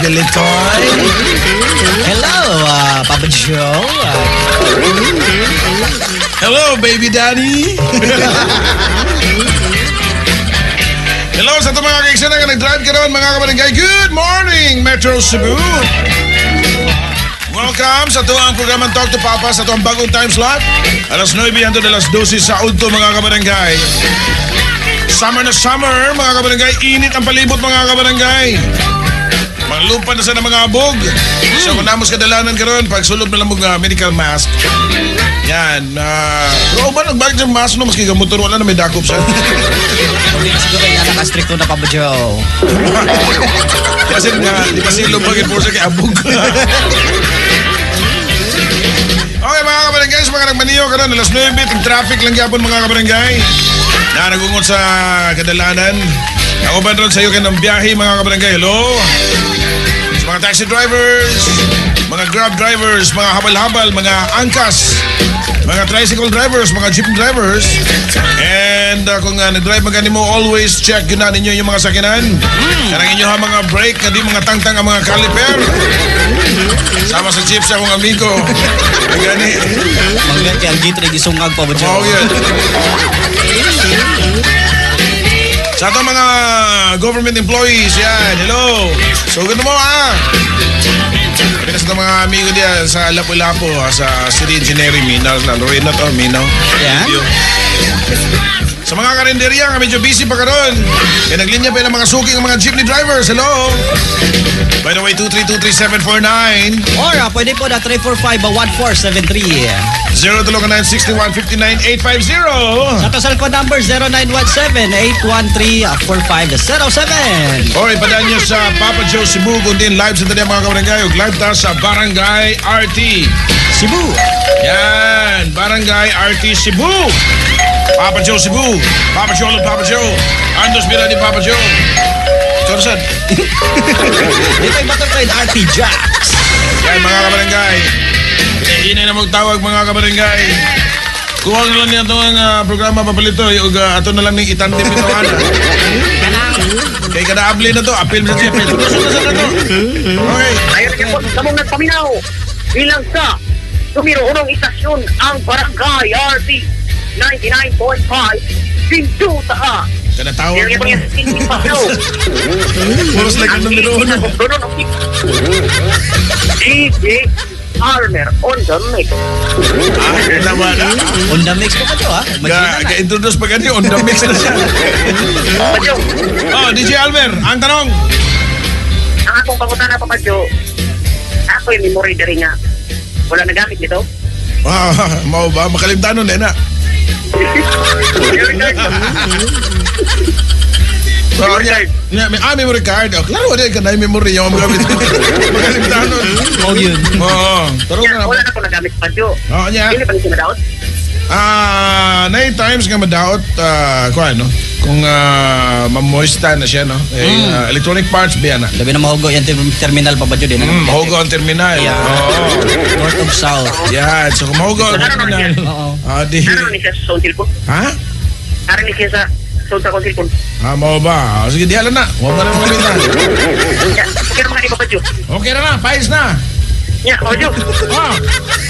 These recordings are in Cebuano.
Pabalitoy. Hello, Papa Joe. Hello, baby daddy. Hello sa itong mga kaiksan nga nag-drive karon, mga kabarangay. Good morning, Metro Cebu. Welcome sa ito ang programang Talk to Papa sa itong bagong time slot. Alas 9 hangtod alas 12 sa udto, mga kabarangay. Summer na summer, mga kabarangay. Init ang palibot, mga kabarangay. Manglupa na sa ng mga abog. So kung namos kadalanan karon, pagsulob na lang mo nga medical mask. Yan. Pero ba nagbalik ng mask no, maski gamotor, wala na may dakop sa. Hindi ka siguro yung naka-stricto na, Papa Joe. Kasi nga, di pa silog pag enforcer kay abog. Okay, mga kabarangay, sa mga nagmaniyo karon, alas 9, ting traffic lang gyapon, mga kabarangay. Na nagungot sa kadalanan. Ako ba ron sa iyo kay ng biyahe, mga kabarangay? Hello? Sa mga taxi drivers, mga Grab drivers, mga habal-habal, mga angkas, mga tricycle drivers, mga jeep drivers. And kung nag-drive man mo, always check yun na ninyo yung mga sakinan. Kanang inyo ha mga brake, nga di mga tangtang ang mga caliper. Sama sa jeep sa akong amigo. Ang gani. Mga kay ang gitri gisungag, Papa Joe. Mao yun. Sa atong mga government employees, yan. Hello. So, ganun mo, ah. Sabi na sa itong mga amigo diyan sa Lapu-Lapu, ah, sa City Engineering, Mino, na Lorena to, Mino. Yan. Sa mga karinderya nga medyo busy pa karon. Kaya naglinya pa yung mga suki ng mga jeepney drivers. Hello. By the way, 2323749. Or pwede po na 345-1473. 0 9 61 59 850. Sa to cellphone number 0917-813-4507. Or ipadaan nyo sa Papa Joe Cebu kung din live sa tali mga kabarangay o live ta sa Barangay RT Cebu. Yan, Barangay RT Cebu. Papa Joe Cebu. Papa Joe and Papa Joe. Andos Bira ni Papa Joe. Korsan. Dito yung motor ko RT Jacks. Yan, mga kabarangay. Hinay na magtawag, mga kabarangay. Kuha na lang niya itong programa papalito. Yung ato na lang ning itandim ito ana. Kay kada abli na to, apil sa siya, apil. Sunod na to. Okay. Ayun na po, sa mong nagpaminaw bilang sa numero unong istasyon ang Barangay RT 99.5 Sinduta ka. Kada tawag Yung na. yung istasyon. Puros lang ang numero uno. DJ Arner on the mix. Ah, naman. On the mix, Papa Joe, ah. Ga, ga-introduce pa gani, on the mix na siya. Papa Joe, Oh, DJ Almer, ang tanong. ang akong pangutana, Papa Joe, ako yung memory diri nga. Wala nagamit nito. Ah, mao ba? Makalimtanon na na. Memory card. Oh, yeah. Yeah, may, memory card. Oh, klaro, di ka na yung memory yung magamit. Makalimtanon. Oh, yun. Oo. Tarong Nya, na. wala na ko nagamit, Papa Joe. Oo, niya. Dili pa ni siya madaot? Ah, nine times nga madaot, kuan no. Kung mamoista na siya, no. Eh, electronic parts biya na. Labi na mahugo yung terminal, Papa Joe, din. Mahugo ang terminal. Yeah. Oo. North of South. Yan, so kung mahugo ang terminal. Oo. Ah, di. Ano ni siya sa sound cellphone? Ha? Ano ni siya sa sound sa akong cellphone? Ah, mao ba? Ah, sige, dihala na. Huwag na naman gamitan. Nya, okay naman ni Papa Joe. Okay na na, payos na. Nya, Papa Joe. Ah.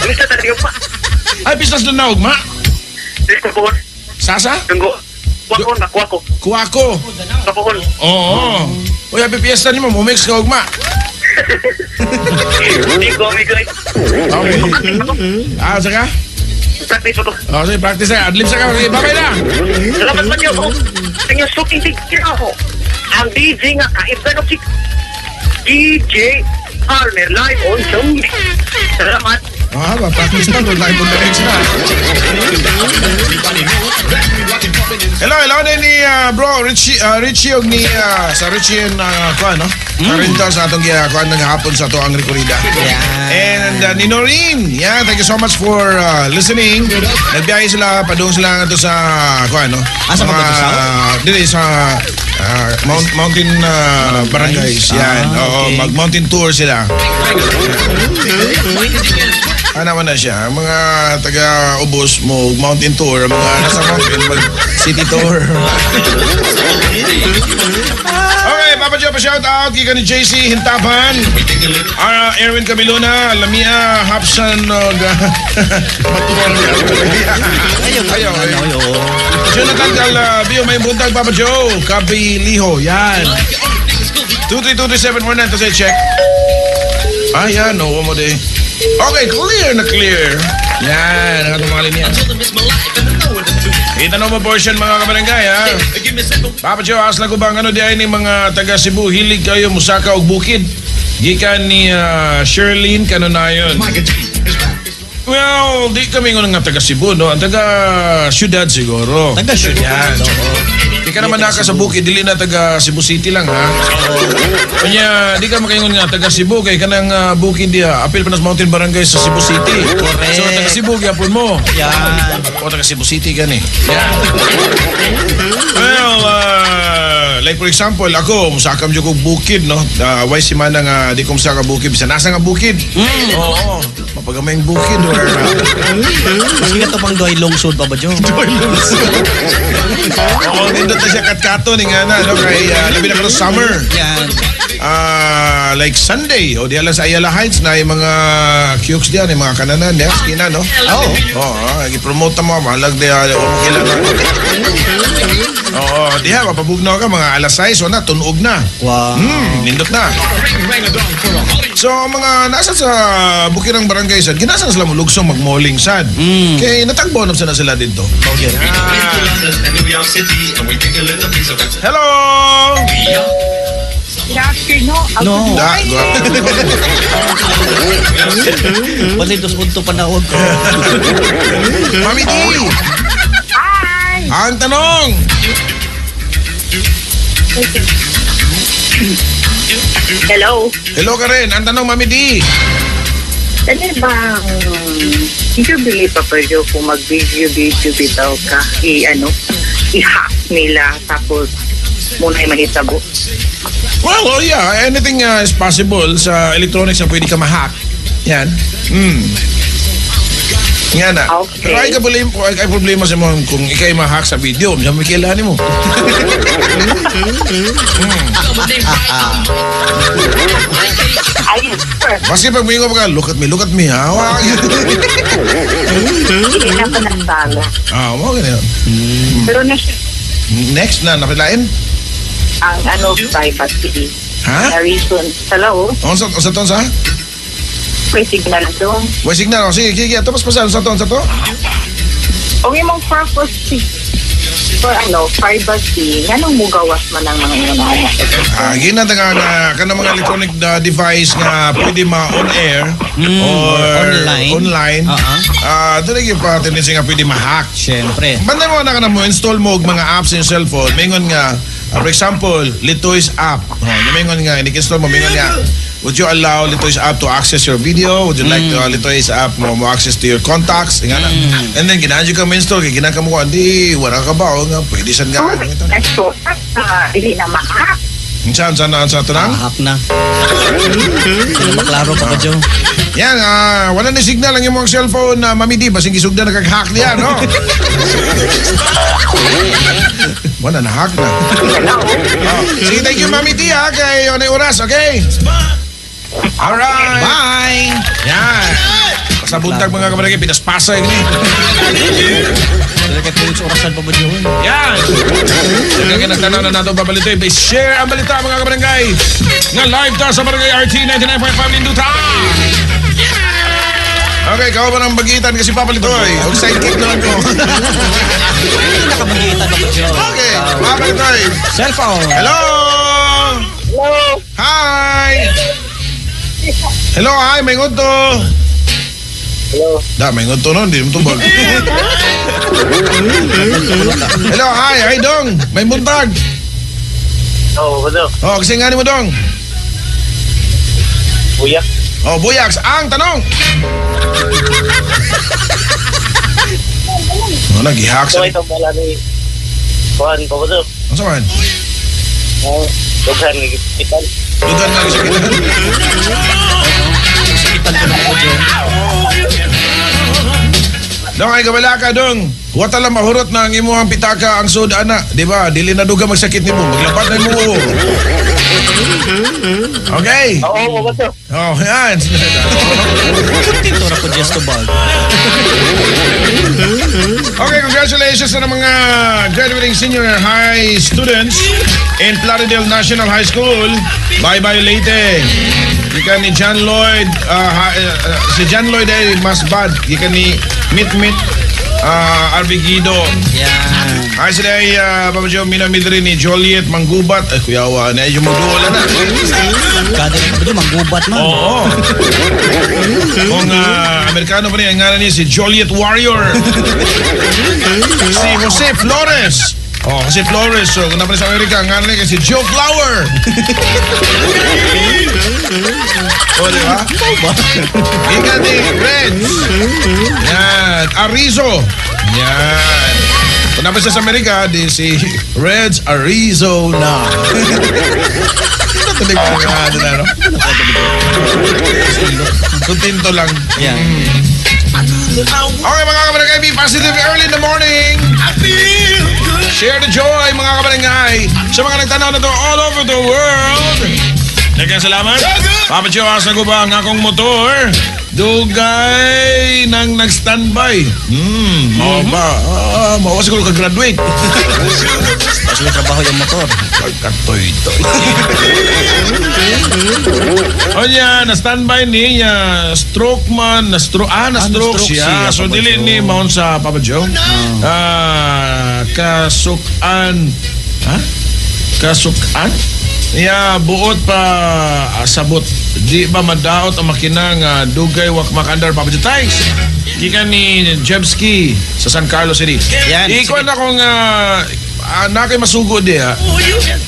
Gusto talaga pa. Ay, pistas na naog, ma. Dili ko buon. Sasa? Tunggo. Kuwako na, kuwako. Kuwako. Kapuhon. Oo. Uy, happy fiesta ni mo. Mumix ka, ugma. Hindi ko, amigo. Okay. Ah, saka? Practice ko. Oh, sige, practice na. Adlib sa ka. Okay, bye-bye na. Salamat man yun. Ang yung suking DJ ako. Ang DJ nga kaibgan og si DJ Palmer live on Zoom. Salamat. Ah, ba, practice na. Live on the X na. Hello, hello na ni bro Richie, Richie og ni sa Richie and kuan no. Karinta sa atong kuan ng hapon sa ato ang rekorida. Yeah. And ni Noreen, yeah, thank you so much for listening. Nagbiyahe sila padung sila ngadto sa kuan no. Asa pa ba to, sa? Dili sa mountain barangays. Yan. Ah, Oo, okay. mag mountain tour sila. Ano naman na siya, ang mga taga-ubos mo, mountain tour, mga nasa mountain, mag City tour. Okay, Papa Joe, pa-shout out kika ni JC Hintapan. Erwin Camilona, Lamia, Hapsan, Matuan. Ayaw, Ayaw, ayaw. ayaw. Jonathan Calabio, may buntag, Papa Joe. Kabiliho, yan. 2323749, to say check. Ah, yan, no, mo de. Okay, clear na clear. Yan, ang atong mga linya. Itanong mo portion mga kabarangay, ha? Papa Joe, asla ko bang ano di ay ni mga taga Cebu, hilig kayo musaka og bukid. Gikan ni Sherlyn Kanonayon. Well, di kami ngun nga taga Cebu, no? Ang taga syudad siguro. Taga syudad, Yan. oo. Di ka naman naka sa bukid, dili na taga Cebu City lang, ha? Kanya, di ka makaingon nga taga Cebu, kay kanang bukid diya, apil pa na sa Mountain Barangay sa Cebu City. Correct. So, taga Cebu, gyapon mo. Yan. O, taga Cebu City, gani. Yan. Well, like for example, ako, musakam jud kog bukid, no? Why si mana nga, di ko musaka bukid, bisa nasa nga bukid. Oo. Mapagamay yung bukid. Or, Maski ka to pang doy lungsod, Papa Joe. Oo, nindot na siya katkato ni nga na, no? Kay, labi na karon summer. Yan. Like Sunday, o diyan lang sa Ayala Heights na yung mga cukes diyan, yung mga kananan, ya, skina, no? Oo. Oo, i-promote mo, mahalag diya, o kailan na. Oo, diya, mapabugnaw ka, mga alas 6, o na, tunog na. Wow. Nindot na. So, ang mga nasa sa bukirang barangay sad, ginasa na sila mulugsong magmoling sad. Kay natagbo na sila sila dito. Okay. Hello! No. Da, Wala dos punto panawag ko. Mami D! Hi! Ang tanong! Hello? Hello ka rin. Ang tanong, Mami D. Ano bang, you believe, Papa Joe, kung mag-video-video bitaw ka, i-hack nila, tapos muna ay mahitabo? Well, oh yeah, anything is possible sa electronics na pwede ka ma-hack. Yan. Nga na. Okay. Pero ay, problema, ay problema sa mo kung ikay ma-hack sa video, may kailangan mo. Ay, sir, Maski pag muingon ka, look at me, ha? Wag. hindi na pa nagtala. Ah, mo ganyan. Pero na Next na, nakilain? ang ano, privacy. Ha? Na reason. Hello? Unsa unsa to sa? May signal doon. May signal. Oh, sige, sige, tapos pa sa unsa to, unsa to? Ang imong purpose for ano, privacy, nganong mugawas man ang mga ingon ana? Ah, ginata nga nga kanang mga electronic device nga pwede ma on air or online. online. Oo. Ah, doon lagi pa tendency nga pwede ma-hack. Siyempre. Bantay mo na ka na mo install mo og mga apps sa iyong cellphone. Mingon nga, for example, Litoy's app. Oh, mingon nga, ini-install mo, mingon nga, would you allow Litoy's app to access your video? Would you like to Litoy's app mo access to your contacts? Nga na. And then, ginahan ka mo install, kay ginahan ka mo, hindi, wala ka ba? O nga, pwede saan nga. Ano ito? So, hindi na ma-hack. Saan, saan, saan, saan, ito nang? Ah, hack na. Hindi na maklaro, Papa Joe. Yan, wala na signal ang imong cellphone na Mami D, basing gisugda nagkag-hack niya, no? Wala na hack na. Hello? Oh, sige, thank you Mami D, ha, kay Onay Oras, okay? Alright. Bye! Yan. Sa buntag mga kabarangay, pinaspasa yun eh. Dili kay Felix orasan, Papa Joe. Yan. Kaya nagtanaw na nato babalito. Share ang balita mga kabarangay. Nga live ta sa Barangay RT 99.5 Linduta. Okay, ikaw ba ng bagitan kasi papalitoy? Og sidekick naman ko. Hindi nakabagitan, Papa Joe. Okay, papalitoy. Cellphone. Hello! Hello? Hi! Hello, hi, may ngunto. Hello. Da, may ngunto nun, di mo tubag. Hello, hi, hi dong. May buntag. Oh, what's up? Oh, kasi nga ni mo dong. Buyak. Oh, Buyaks, ang tanong. Oh, nag-hack So, sa... itong bala ni Juan, what's up? Ano sa man? Oh, dughan ni Kitan. Dugan nga sa kita. Sakitan ko na, Papa Joe. Dong, ay kabala ka, dong. Wata lang mahurot na ang imuhang pitaka ang sud ana. Di ba? Dili na duga magsakit nimo. Maglapat na mo. Okay. Oo, Papa Joe. Oh, yan. Kontento ra ko just to bag. Okay, congratulations sa mga graduating senior high students in Plaridel National High School. Bye-bye, Leyte. Gikan ni John Lloyd, si John Lloyd ay mas bad. Gikan ni Mit Mit Arvigido. Yan. Ay sila ay Papa Joe, minamidri ni Joliet Manggubat. Ay, kuyawa, na yung magduola na. Kada na ba manggubat man. Oo. Kung Amerikano pa niya, ang ngalan niya si Joliet Warrior. Si Jose Flores. Oh, Jose Flores. So, kung naman sa Amerika, ang ngalan niya si Joe Flower. Oh, di ba? Ika ni Reds. Yan. Arizo. Yan. Kung naman siya sa Amerika, di si Reds Arizona. Natuloy ko nga ano na, no? Kontento lang. Yan. Okay, mga kabarangay, be positive early in the morning. Share the joy, mga kabarangay. Sa mga nagtanaw na to all over the world. Daghang salamat. Papa Joe, asa ko ba ang akong motor? Dugay nang nag-standby. Mao ba? Ah, mao siguro ka-graduate. Tapos may trabaho yung motor. Katoy-toy. O niya, na-standby niya. Stroke man, na-stroke. Ah, na-stroke na-stroke siya. siya, So, Papa dili Joe. ni maon sa Papa Joe. Ah, kasukan. Ha? Kasukan? Ya, buot pa sabot. Di ba madaot ang makina nga dugay wak makandar, Papa Joe? Thanks. Gikan ni Jebski sa San Carlos City. Yan, Ikaw na kung na kay masugod di ha.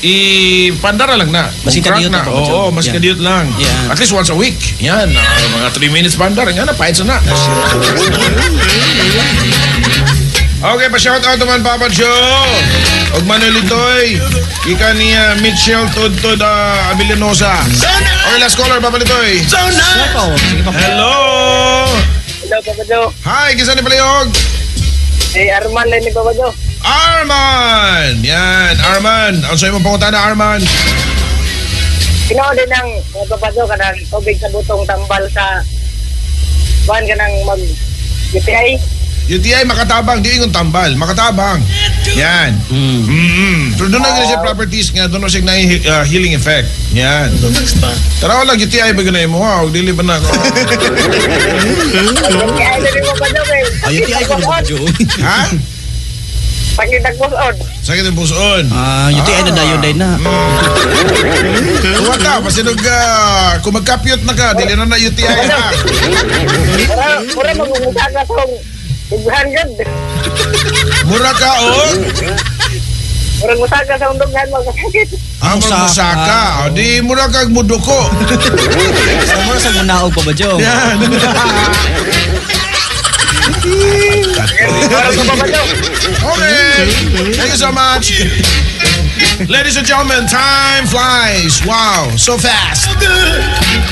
I-pandara lang na. Mas Kung crack kadiyot na. na, Papa Joe. Oo, mas Yan. kadiyot lang. Yan. At least once a week. Yan, mga 3 minutes pandar. Nga na, pahit na. Okay, pa-shout out naman, Papa Joe. Og Manuel Litoy. Ika ni Mitchell Tudtud Abilinosa. Okay, last caller, Papa Litoy. Sige pa, oh. Sige pa. Hello! Hello, Papa Joe. Hi, kisa ni Palayog. Eh, Arman lang ni Papa Joe. Arman! Yan, Arman. Ang sa'yo mong pangutana, Arman? Ginawa din ng mga Papa Joe kanang tubig sa butong tambal sa buwan ka nang mag UTI. UTI, makatabang. Di ingon tambal. Makatabang. Yan. Pero doon na siya properties nga. Doon na siya na healing effect. Yan. Tara lang, UTI ba ganun mo? Wow, dili ba na ako? UTI na rin Papa Joe eh. Ay, UTI ko na Papa Joe. Ha? Sakit ang puson. Sakit ang puson. Ah, UTI na dayon day na. Tuwa ka, pasinog kung magkapyot na ka, dili na na UTI ha. Mura magumusa ka sa dughan gud. Mura ka, oh. Mura musa ka sa dughan magkasakit. Ah, mura musaka. O, di mura kag muduko. Sa mura sa munaog Papa Joe. Yan. Mura ko Papa Joe. Okay. Thank you so much. Ladies and gentlemen, time flies. Wow, so fast.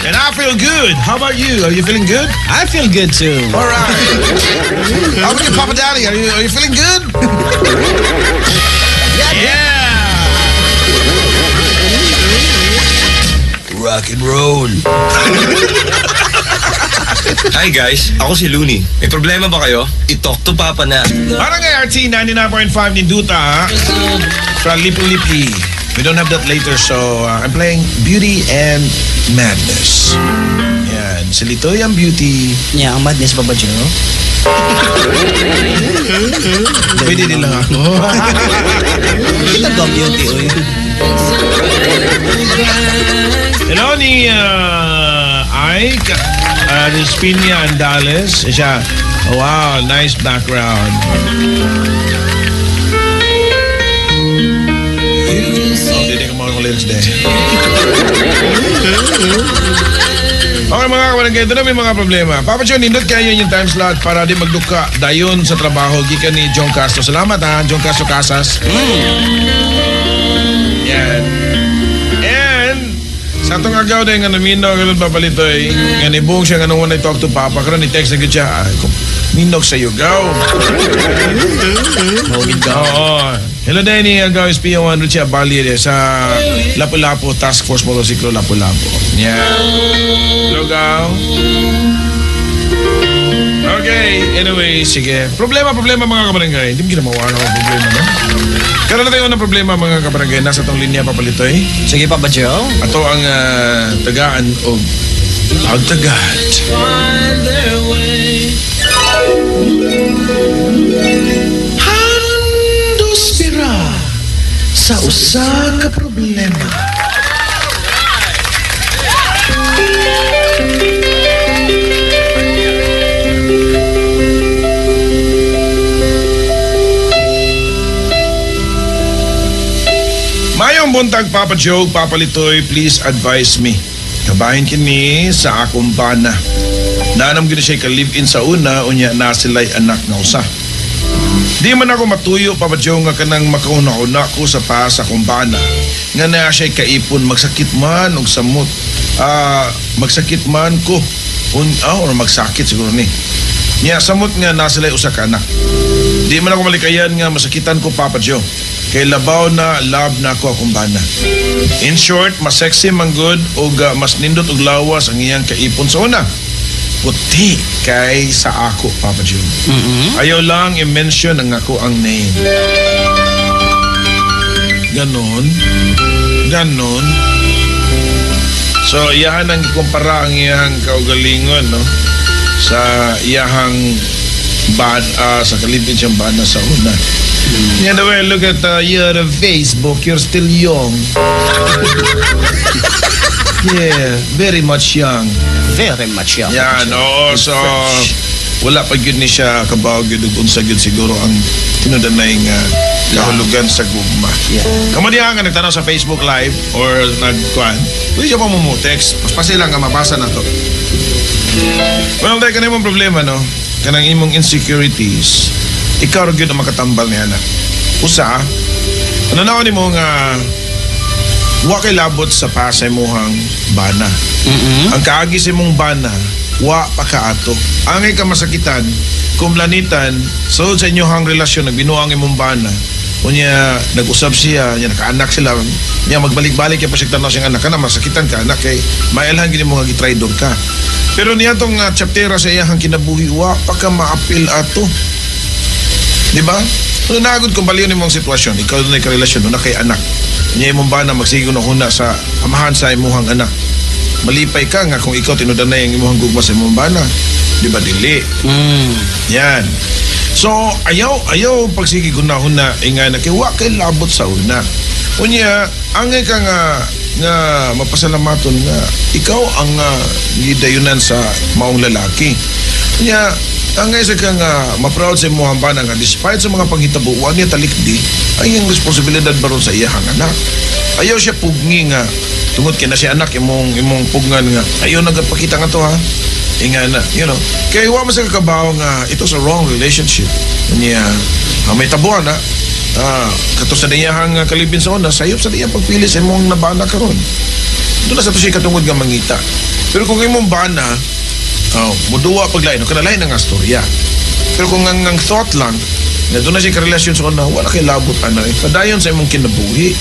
And I feel good. How about you? Are you feeling good? I feel good too. All right. How about you, Papa Daddy? Are you feeling good? Yeah. Rock and roll. Hi guys, ako si Looney. May problema ba kayo? I-talk to Papa na. Barangay RT 99.5 ni Duta from Lipu Lipi. We don't have that later, so I'm playing Beauty and Madness. Yan. Si Litoy ang beauty. Yeah, ang madness Papa Joe. Pwede din lang ako. Kita ko ang beauty, oy. Hello ni Ike Rispinia Andales. Siya. Wow, nice background. Oh, hindi ko mga lyrics din. Okay mga kabarangay, ito na may mga problema. Papa John, nindot kayo yung time slot para di magduka dayon sa trabaho. Gikan ni John Castro. Salamat ha, John Castro Casas. Yan. And, sa atong agaw din nga naminaw ganun papalitoy, nga nibong siya nga nung I talk to Papa, karon ni text na gud siya, ay, kung, Ninok sa iyo, go. Oo. Hello, Danny. Ang gawin PO1 Richie Abali sa Lapu-Lapu Task Force Motorsiklo Lapu-Lapu. Yeah. Hello, Gaw. Okay. Anyway, sige. Problema, problema mga kabarangay. Hindi mo ginamawa na mga problema, no? Karoon na tayo ng problema mga kabarangay. Nasa tong linya papalitoy. Sige, Papa Joe. Ato ang tagaan o pagtagat. Handos bira sa usa ka problema. Mayong buntag, Papa Joe, Papa Litoy, please advise me. Kabahin kini sa akong bana. Naanam gini siya ka-live-in sa una, unya na sila'y anak nga usa. Di man ako matuyo, Papa Joe, nga kanang makauna-una ko sa pa sa akong bana. Nga na siya'y kaipon, magsakit man og samot. Magsakit man ko. Or magsakit siguro ni. Nya, samot nga na sila'y usa ka anak. Di man ako malikayan nga masakitan ko, Papa Joe. Kay labaw na love na ako akong bana. In short, mas sexy man good og mas nindot og lawas ang iyang kaipon sa una. Puti kay sa ako, Papa Joe. Mm-hmm. Ayaw lang i-mention ang ako ang name. Ganon. Ganon. So, iyahan ang ikumpara ang iyang kaugalingon, no? Sa iyahang sa kalipin siyang bana sa una. Yeah, the way I look at your Facebook, you're still young. Yeah, very much young. Very much young. Yan, oo. So, wala pa yun ni siya kabaw yun ug unsa yun siguro ang tinudanay nga kahulugan sa gugma. Yeah. Kamo diha nga nagtanaw sa Facebook Live or nagkuan, pwede siya pa mo text. Mas pasil lang nga mabasa na to. Well, dahil kanang imong problema, no? Kanang imong insecurities, ikaw ra gyud ang makatambal niya na. Usa, ano na nimo nga wa kay labot sa pasay mohang bana. Mm-hmm. Ang kaagi sa imong bana, wa pa kaato. Angay ka masakitan, kumlanitan, sulod sa inyohang relasyon, nagbinuang imong bana, unya nag-usab siya, nya nakaanak sila, nya magbalik-balik kay pasigtan na siyang anak ka na masakitan ka anak kay mailhan gini mo nga gitraidor ka. Pero niya tong chaptera sa iyahang kinabuhi, wa pa ka maapil ato. Di ba? Ano nagod kung baliw nimong sitwasyon, ikaw na karelasyon, na kay anak. Nya imong bana magsigo na huna sa amahan sa imuhang anak. Malipay ka nga kung ikaw tinudanay ang imuhang gugma sa imong bana. Di ba dili? Mm. Yan. So, ayaw pagsige guna-huna inga na kay wa kay labot sa una. Unya, angay ka nga nga mapasalamaton nga ikaw ang gidayunan sa maong lalaki. Unya, angay sa ka nga ma-proud sa imong bana nga despite sa mga panghitabo wa niya talikdi ay ang responsibilidad baron sa iyahang anak. Ayaw siya pugni nga tungod kay na siya anak imong pugnan nga ayaw nagpakita nga to ha. Inga na, you know. Kaya wa man sa kakabaw nga ito sa wrong relationship. Unya, may tabuan na. Kato sa diyahang kalibin sa una, sayop sa diyang pagpili sa imong nabana karon. Doon na sa to siya katungod nga mangita. Pero kung imong bana, muduwa paglain, kanalain na nga storya. Pero kung ang thought lang, na doon na siya karelasyon sa una, wala kay labot ana. Padayon sa imong kinabuhi.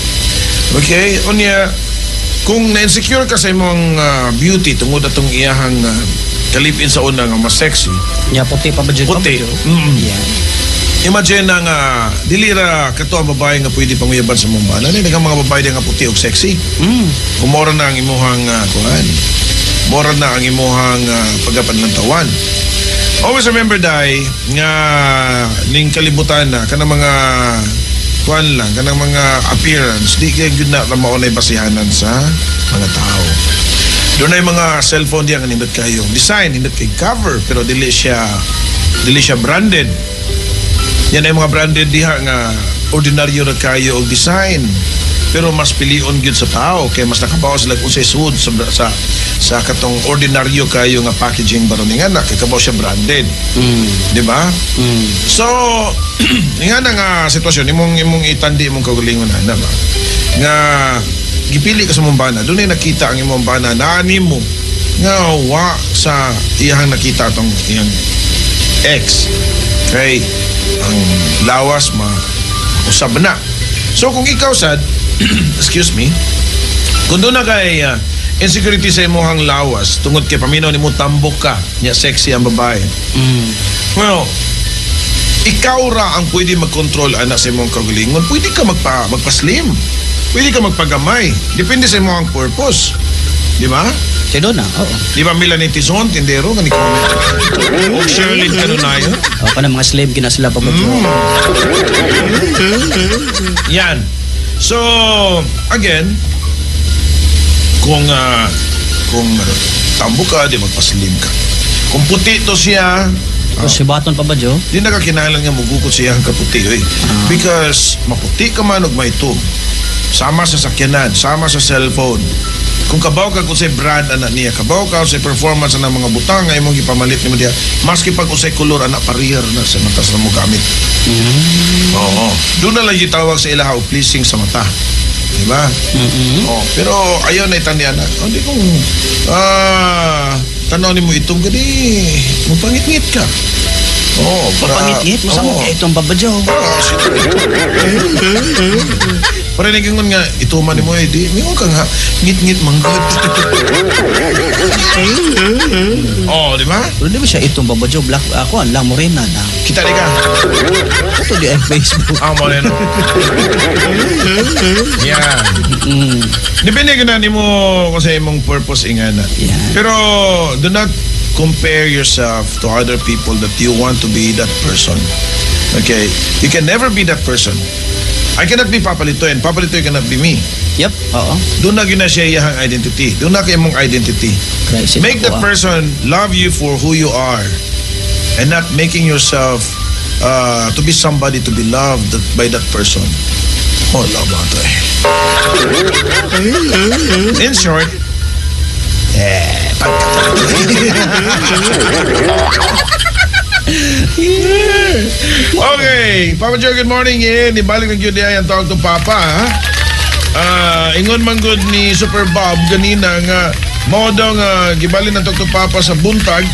Okay? Unya, kung na-insecure ka sa imong beauty tungod atong iyahang kalipin sa una nga mas sexy. Nya puti pa ba dyan? Puti. Mm. Yeah. Imagine na nga dili ra kato ang babae nga pwede panguyaban sa mong bana. Ano ang mga babae nga puti og sexy. Mm. Kumora na ang imuhang kuan. Mora na ang imuhang pagapanlantawan. Always remember dai nga ning kalibutan na kanang mga kuan lang, kanang mga appearance di kay gyud na mao nay basihanan sa mga tao. Doon ay mga cellphone diyan nga nindot kayo. Design nindot kay cover pero dili siya branded. Yan ay mga branded diha nga ordinaryo na kayo og design. Pero mas pilion gyud sa tao kay mas nakabaw sila kung unsay sud sa katong ordinaryo kayo nga packaging baron nga na kay kabaw siya branded. Mm. Di ba? Mm. So nga na nga sitwasyon imong itandi imong kaugalingon ana ba nga gipili ka sa imong bana, doon ay nakita ang imong bana na animo nga wa sa iyang nakita atong iyang Ex. Kay ang lawas ma usab na. So kung ikaw sad, excuse me, kung doon na kay insecurity sa imong lawas tungod kay paminaw nimo tambok ka, nya sexy ang babae. Well, ikaw ra ang pwede mag-control ana sa imong kaugalingon. Pwede ka magpa-slim. Pwede ka magpagamay. Depende sa imong purpose. Di ba? Kaya doon na, oo. Di ba Melanie Tizon, tindero, nga ni comment. O Sherlyn Canunayo. O, kanang mga slim kina sila, Papa Joe. Yan. So, again, kung tambo ka, di magpa-slim ka. Kung puti to siya, O, si Baton, Papa Joe. Di na ka kinahanglan nga mugukot siya ang kaputi. Oy. Because maputi ka man og maitom. Sama sa sakyanan, sama sa cellphone. Kung kabaw ka kung sa brand ana niya, kabaw ka sa performance ana mga butang nga imong gipamalit nimo diha, maski pag usay kolor ana parehar na sa mata sa mo gamit. Oo. Doon na lang gitawag sa ilaha og pleasing sa mata. Di ba? Oh, pero ayaw na itanian na. Oh, di kung tanaw nimo itom gani, mapangit-ngit ka. Oh, para Pangit-ngit, masama Oo. kay itong Papa Joe. Ah, siyempre. Para nagingon nga ito man nimo eh, di mingon ka nga ngit-ngit manggod. Oh, di ba? Pero di ba siya itong Papa Joe? Black, ako, ang lang morena na. Kita di ka. Ito di ay Facebook. Ah, moreno. Yan. Depende ka na nimo kung sa imong purpose ingana. Yeah. Pero do not compare yourself to other people that you want to be that person. Okay? You can never be that person. I cannot be Papa Litoy and Papa Litoy cannot be me. Yep, oo. Doon na gyud na siya iyahang identity. Doon na kay imong identity. Crisis Make ako, that ah. person love you for who you are and not making yourself to be somebody to be loved by that person. Oh, love ba ito eh. In short, eh, okay, Papa Joe, good morning. Eh, nibalik ng gyud ang Talk to Papa, ha? Ingon man gud ni Super Bob ganina nga mao daw nga gibalin ang Talk to Papa sa buntag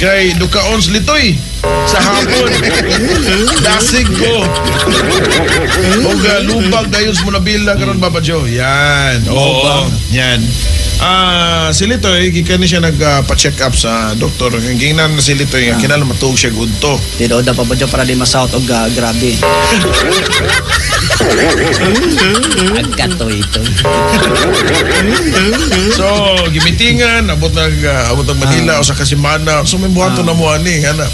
kay dukaon sa litoy sa hapon. Dasig ko. Og lubag dayon sa Munabila karon, Papa Joe. Yan. Oo. Yan. Si Litoy, gikan ni siya nagpa-check up sa doktor. Ang gingnan na si Litoy nga kinahanglan matuog siya gudto. Di daw da Papa Joe para di masahot og grabe. Agkatoy ito. So, gimitingan, abot nag Manila o sa kasimana. So may buhaton na mo ani, ana.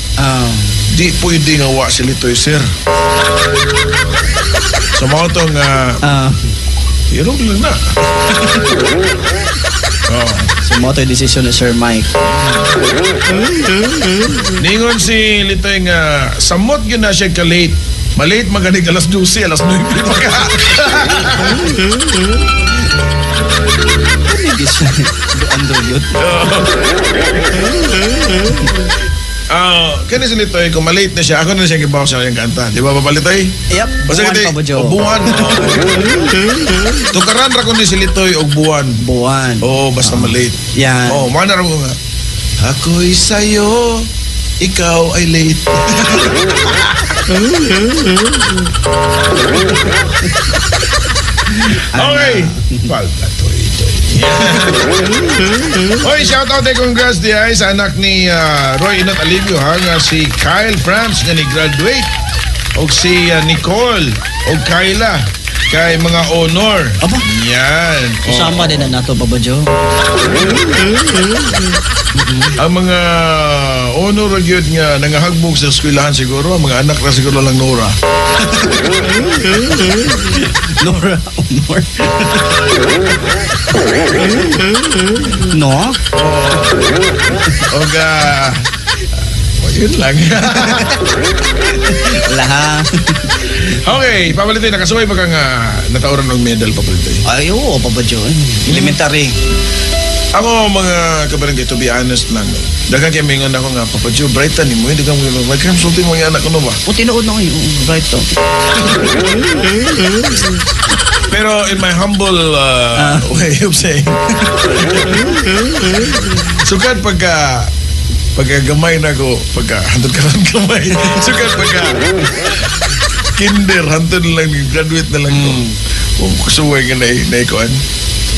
Di pwede nga wa si Litoy, sir. So mao tong irog lang na. Oh. So mo to yung desisyon ni Sir Mike. Ningon si Litoy nga samot gyud na siya ka late. Malate maganig alas 12, alas 9 pa ka. Ano yun? Kani si Litoy, kung malate na siya, ako na siya gibaw sa iyang kanta. Di ba, Papa Litoy? Yep, Basta buwan, kiti, Papa Joe. O, buwan. Tukaran ra ko ni si Litoy og buwan. Buwan. Oo, basta malate. Yan. Oo, mana ra ko nga. Ako'y sa'yo, ikaw ay late. Okay. Palpatoy ito. Oy, shout out and congrats di ay sa anak ni Roy Inot Alivio ha, nga si Kyle France nga ni graduate og si Nicole og Kyla kay mga honor. Aba. Yan. Usama din na nato, Papa Joe. Ang mga honor ra gyud nga nangahagbog sa eskwelahan siguro, ang mga anak ra siguro lang Nora. Nora Honor. No? Og oh, yun lang. Laha. Okay, Papa Litoy, nakasuway ba kang natauran ng medal, Papa Litoy? Ay, oo, Papa Joe. Elementary. Ako, mga kabarangay, to be honest lang, daghang kay mingon ako nga, Papa Joe, bright ni mo, daghang mo, may kram sulti mo yung anak ko no ba? O, tinuod na ko yun. Bright to. Pero in my humble way of saying, sukad pagka Pagka gamay na ko, pagka hantod ka lang gamay. Sukat pagka kinder, hantod lang, graduate na lang ko. Kung kusuway ka na naikuan.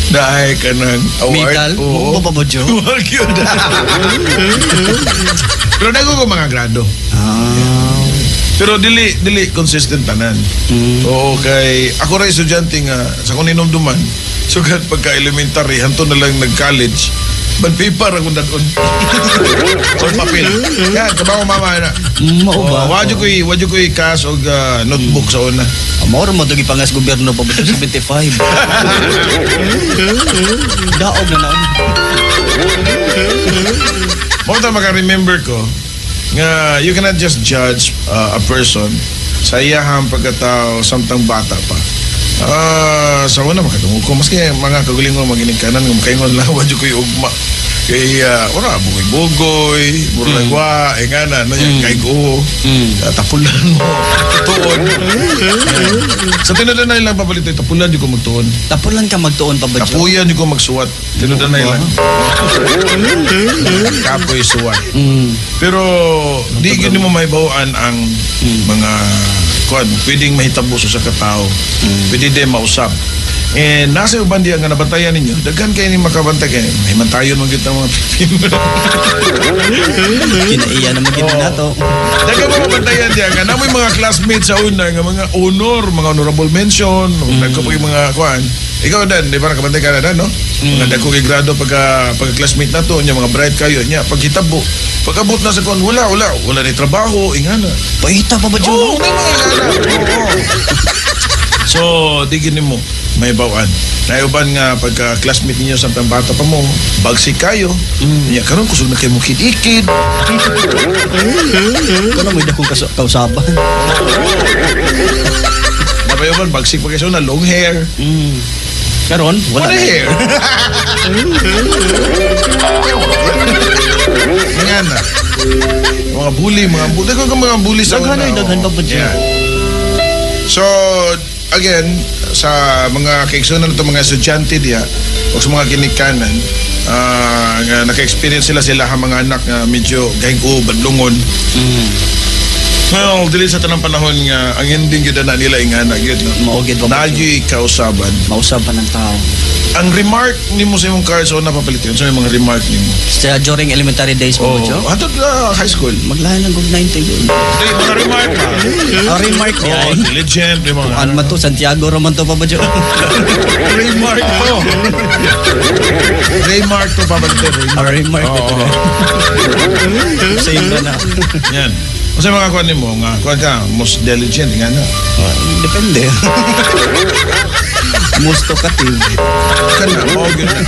Naay ka ng award. Medal? Oo. Mo ba ba, Joe? Wag yun. Pero nago ko mga grado. Ah. Pero dili dili consistent tanan. Oo, kay ako ra estudyante nga sa kung hinumduman, sugat pagka elementary hantod na lang nag-college. Ban paper akong dadon. Or papel. Yan, kabaw mama na. Mao ba? Oh, wadyo ko'y cash og notebook sa una. Mao ra mo to gipangas gobyerno pa ba 75. Daog na na. Mo ta maka-remember ko nga you cannot just judge a person sa iyahang pagkatao samtang bata pa. Ah, sa una makadungog ko maski mga kagalingon maginigkanan nga makaingon lang wadyo ko'y ugma. Kay ora bugoy-bugoy, murag wa, eh nga na, no, mm. Kay go, tapulan mo, tuon. Sa tinuod na lang papalito, tapulan di ko magtuon. Tapulan ka magtuon pa ba, Joe? Kapuyan di ko magsuwat. Tinuod na lang. Kapoy suwat. Pero di gyud nimo mahibaw-an ang mga kuan, pwedeng mahitabo sa katao. Pwede din mausap. Eh, nasa uban diya nga nabantayan ninyo, daghan kayo ni makabantay kay mahimantayon man gyud ang mga Pilipino. Kinaiya naman gid nato. Daghan mo mabantayan diya nga namoy mga classmates sa una nga mga honor, mga honorable mention, dagko pa yung mga kuan. Ikaw dan, di ba nakabantay ka na dan, no? Mga dagko kay grado pagka pagka classmate na to, nya mga bright kayo, nya paghitabo. Pag-abot na sa kuan, wala, wala, wala ni trabaho, ingana. Paita pa ba, Joe? Oo, may mga ingana. Oo. So, di gini mo, may bawaan. Naiuban nga pagka classmate ninyo sa bata pa mo, bagsik kayo. Nya karon kusog na kayo mo ikid. Wala mo dakong kausaban. Napayuban, bagsik pa kayo na long hair. Karon, wala Wala na. hair. Nga na. Mga bully, mga bully. Daghan ka mga bully sa Daghan una, ay, daghan oo. pa ba dyan? Yeah. So, again, sa mga kaigsunan nito mga estudyante diya o sa mga ginikanan, nga naka-experience sila sila ang mga anak nga medyo gahing o badlungon. Well, dili sa tanang panahon nga ang ending gyud na nila ingana gyud no. Mao gyud ba, Nagyoy kausaban. Mausaban ng tao. Ang remark nimo sa imong car sa una papalit yun, sa mga remark nimo. Sa during elementary days mo, Oh, Joe? hantod high school. Maglain lang kog 90 yun. Dili mga remark ba? Ang remark niya Oh, ay. diligent, di mga. Ano man to? Santiago raman to pa ba, Joe? Remark to. Remark to papalit. Ang remark Oo. ito. Same na na. Yan. Kasi mga kuan nimo nga kuan ka most diligent nga na. Depende. Most talkative. Kana mao gyud na.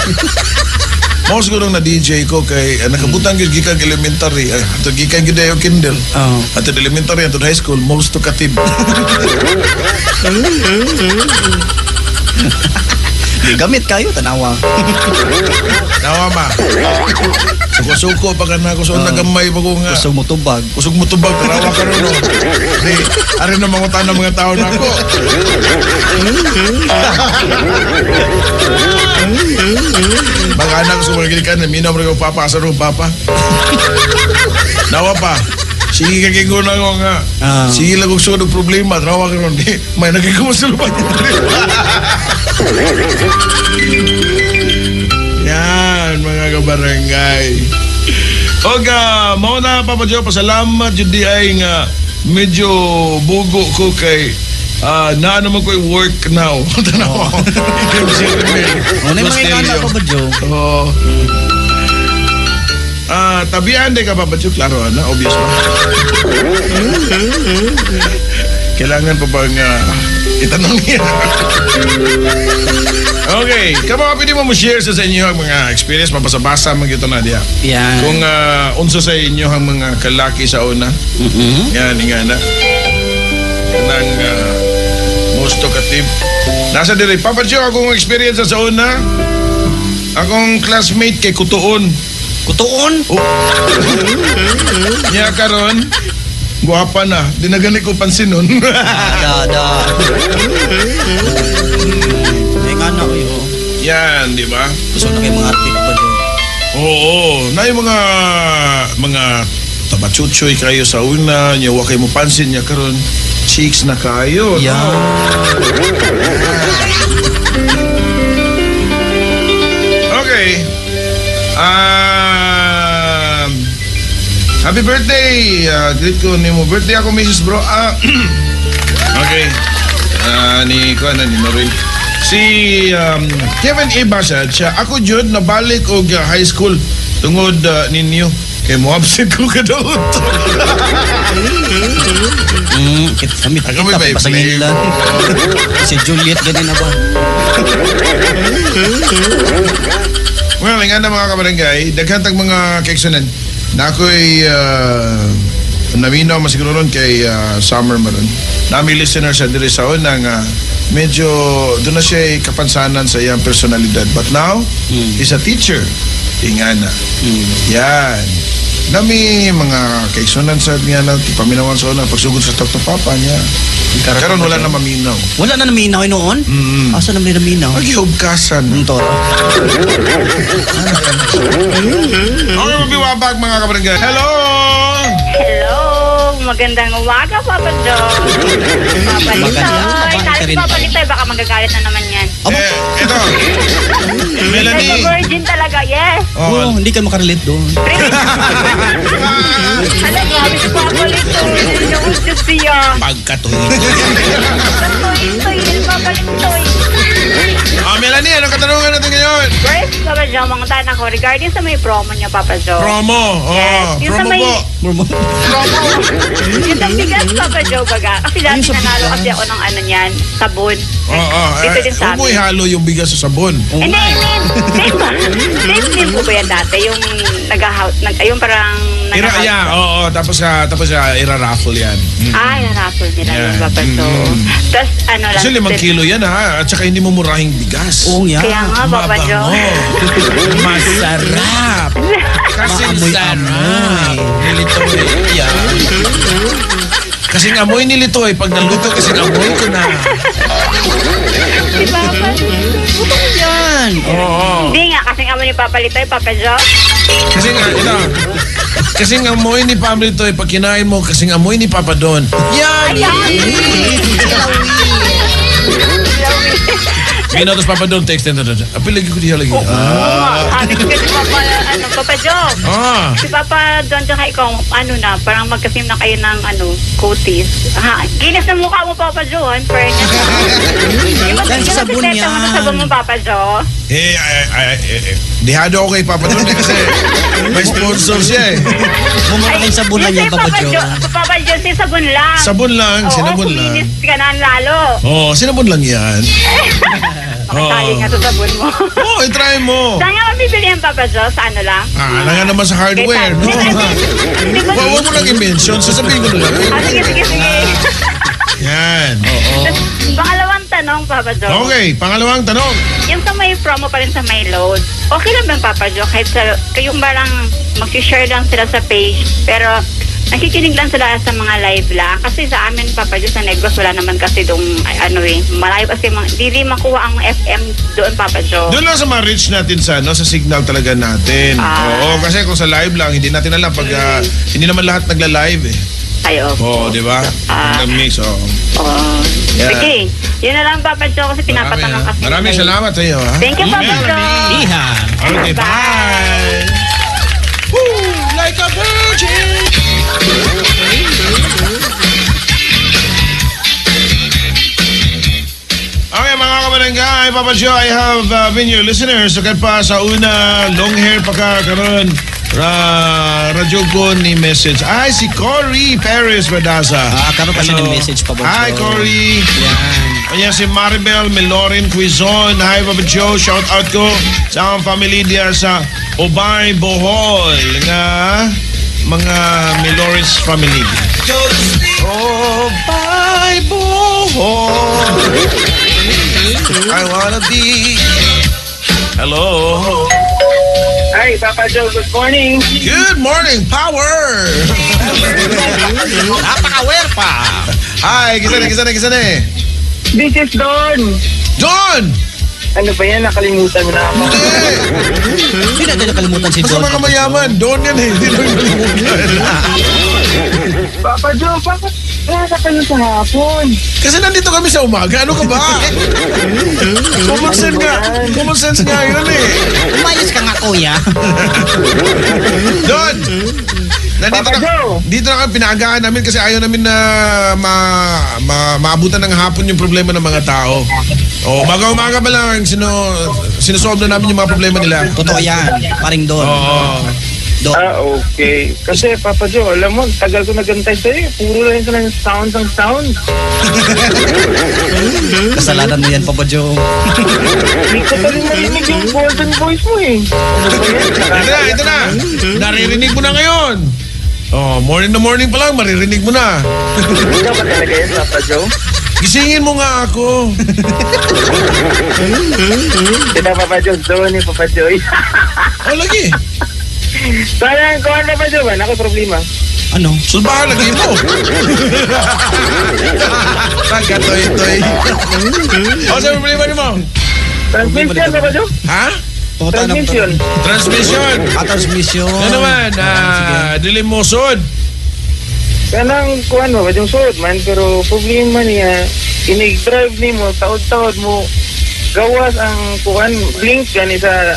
Mao siguro na DJ ko kay nakabutang gyud gikan elementary, ato gikan gyud ayo kindle. Oo. Ato elementary ato high school most talkative. Di gamit kayo, tanawa. Nawa ma. Suko-suko pa ka na ko sa gamay pa ko nga. Kusog mo tubag. Kusog mo tubag, tanawa ka ron. No? Di, ari na mangutan ng mga tao na ako. Mga anak sa mga gilikan, naminaw mo rin papa, asa rin papa. Nawa pa. Sige ka kay na ko nga. Ah. Sige lang kung sudog problema, tanawa ka ron. Di, may nagkakamusulman. Yan, mga kabarangay. Oga, mao na Papa Joe, pasalamat jud di ay nga medyo bugo ko kay naa naman ko work now. Tanaw. Oh. Ano yung mga ingana pa ba, Joe? Oo. Tabian di ka Papa Joe, klaro na, obvious ba? Kailangan pa bang itanong niya? Okay, kamo pwede mo mo-share sa inyo ang mga experience, mabasa-basa man gyud na diya. Yan. Kung unsa sa inyo ang mga kalaki sa una, yan, nga na. Kanang most talkative. Nasa diri, Papa Joe, akong experience sa una, akong classmate kay Kutuon. Kutuon? Oh. Nya karon, guwapa na. Di na gani ko pansin nun. Da, da. May nga na, uy, oh. Yan, di ba? Gusto na kayo mga artik pa, Joe. Oo, na yung mga tabachuchoy kayo sa una, nya wa kayo mo pansin niya karon cheeks na kayo. Yeah. No? Okay. Happy birthday. Greet ko nimo birthday ako Mrs. Bro. Okay. Ni ko ano ni Noreen. Si Kevin A. Basad, siya ako jud nabalik og high school tungod ninyo. Kay mo absent ko kadaot. Kami Ako may kita pasangin lang. Si Juliet ganun na ba? Well, nga na mga kabarangay, daghan tag mga kaiksonan. Na ako'y naminaw masiguro ron kay Summer maron. Nami listener sa diri sa una nga medyo doon na siya kapansanan sa iyang personalidad. But now, he's a teacher. Ingana. Yan. Nami mga kaiksonan sa niya na paminawan sa una pagsugod sa Talk to Papa niya. Karon wala na maminaw. Wala na naminaw noon? Asa naman naminaw? Maghihubkasan. Toro. Okay, mabiwabag mga kabarangay. Hello! Hello! Magandang umaga, Papa John. Papa Magandang Litoy. umaga Sabi rin. Papa Litoy, baka magagalit na naman yan. Aba, Eh, ito. Melanie. Like a virgin talaga, yes. Oh, oh, hindi ka makarelate doon. Hala, grabe si Papa Litoy. Nausap siya. Pagkatuloy. Toy, Papa Litoy. Ah, Melanie, anong katanungan natin ngayon? First, Papa Joe, manguntahan ako regarding sa may promo niya, Papa Joe. Promo. Oh, Yes. Yung sa promo may- po. Promo. Promo. Yung sa bigas, Papa Joe, baga. Kasi dati Yung sa nanalo bigas. kasi ako ng ano niyan, sabon. Oo, Dito din sa huwag mo amin. ihalo yung bigas sa sabon. Oo Hindi, nga. I mean, same ba? Same din po ba yan dati? Yung nag-house, nag, yung parang Ira, nag-house. yeah, oo, tapos ira-raffle yan. Ah, na-raffle nila Yeah. yung Papa Joe. Tapos ano lang. Kasi 5 kilo yan ha, at saka hindi mo murahing bigas. Oo nga. Kaya nga, Papa Joe. Mabango. Masarap. Kasi Maamoy-amoy. Nilitoy. Yeah. Kasing amoy nilitoy, pag naluto kasing amoy ko na. Si Papa. Yan. Oo. Hindi nga, kasing amoy ni Papa Litoy, Papa Joe. Kasi nga, ito. Kasing amoy ni Papa Litoy, pag kinain mo, kasing amoy ni Papa Don. Yummy! Sige na, tapos Papa Don, text na. Apil, lagi ko diya lagi. Ah. Sabi ko kasi Papa, ano, Papa Joe. Ah. Si Papa Don tsaka ikaw, ano na, parang magkasim na kayo ng ano, kutis. Ha, ginis na mukha mo, Papa Joe, in fairness. Dahil sa sabon Yung yan. mo sa sabon mo, Papa Joe. Eh, ay, ay, ay, eh, dihado ako kay Papa Don eh, kasi may sponsor siya eh. Mumurahin sabon lang yan, Yung sa'yo, Papa Joe. Papa Joe, yung sabon lang. Sabon lang, Oo, sinabon lang. kuminis ka na lalo. Oo, sinabon lang yan. Makasali nga sa sabon mo. Oo, i-try mo. Saan nga mabibili yan, Papa Joe? Sa ano lang? Ah, nga naman sa hardware, no? Di ba? Huwag mo lang i-mention, sasabihin ko na lang. Ah, sige, sige, sige. Yan. Pangalawang tanong, Papa Joe. Okay, pangalawang tanong. Yung sa may promo pa rin sa may load, okay lang ba, Papa Joe? Kahit sa, kayong barang mag-share lang sila sa page, pero nakikinig lang sila sa mga live lang. Kasi sa amin, Papa Joe, sa Negros, wala naman kasi dong, ay, ano eh, malayo kasi, di makuha ang FM doon, Papa Joe. Doon lang sa mga reach natin sa, no, sa signal talaga natin. Ah. Oo, kasi kung sa live lang, hindi natin alam pag hindi naman lahat nagla-live eh. Ay, opo. Oo, di ba? Ah. Ang mix, oo. Oo. Yeah. Sige, yun na lang, Papa Joe, kasi pinapatanong Marami, kasi. Maraming salamat sa iyo, ha? Thank you, Papa Joe. Iha. Okay, bye! Woo! Like a virgin! Okay, mga kabarangay, Papa Joe, I have been your listener. Sukat pa sa una, long hair pa ka, karon. Radyo ko ni message. Ay, si Cory Perez Radaza. Ah, karon pa siya Hello. ni message, Papa Hi, Joe. Cory. Yan. Kanya si Maribel Melorin Quizon. Hi, Papa Joe. Shout out ko sa akong family diya sa Ubay, Bohol. Nga mga Melores family. Ubay, Bohol. I wanna be. Hello. Hi, Papa Joe. Good morning. Good morning, power. Napaka-aware pa. Hi, kisa na, kisa na, kisa na. This is Don. Don! Ano ba yan? Nakalimutan mo na ako. Hindi! Hindi natin nakalimutan si Basta Don. mga mayaman, doon yan eh. Hindi lang kalimutan. Papa Joe, bakit nasa kayo sa hapon? Kasi nandito kami sa umaga. Ano ka ba? Common sense nga. Common sense nga yun eh. Umayos ka nga, kuya. Don! Nandito Papa na, Joe! dito na kami, pinaagaan namin kasi ayaw namin na maabutan ng hapon yung problema ng mga tao. O, umaga-umaga pa lang, sinusolve na namin yung mga problema nila. Totoo yan. Paring Don. Oo. Don. Ah, okay. Kasi Papa Joe, alam mo, tagal ko nagantay sa'yo. Eh. Puro lang ito ng sound ng sound. Kasalanan mo yan, Papa Joe. Hindi ko pa rin narinig yung golden voice mo eh. Ano ba yan? Ito na, ito na. Naririnig mo na ngayon. Oh, morning na morning pa lang, maririnig mo na. Ikaw ba talaga yan, Papa Joe? Gisingin mo nga ako. Ito, Papa Joe. Doon ni Papa Joe. Oh, lagi. Sayang, kuhan Papa Joe ba? Nako, problema. Ano? Sulbahan lagi mo. Pagkatoy-toy. O, sa problema ni mo? Transmission, Papa Joe? Ha? Pumunta na- Transmission. Transmission. Ah, transmission. Ano naman, Sige. dilim mo sod. Kanang kuhan mo, yung suot man, pero problema niya, inig-drive ni mo, taod-taod mo, gawas ang kuhan, blink gani sa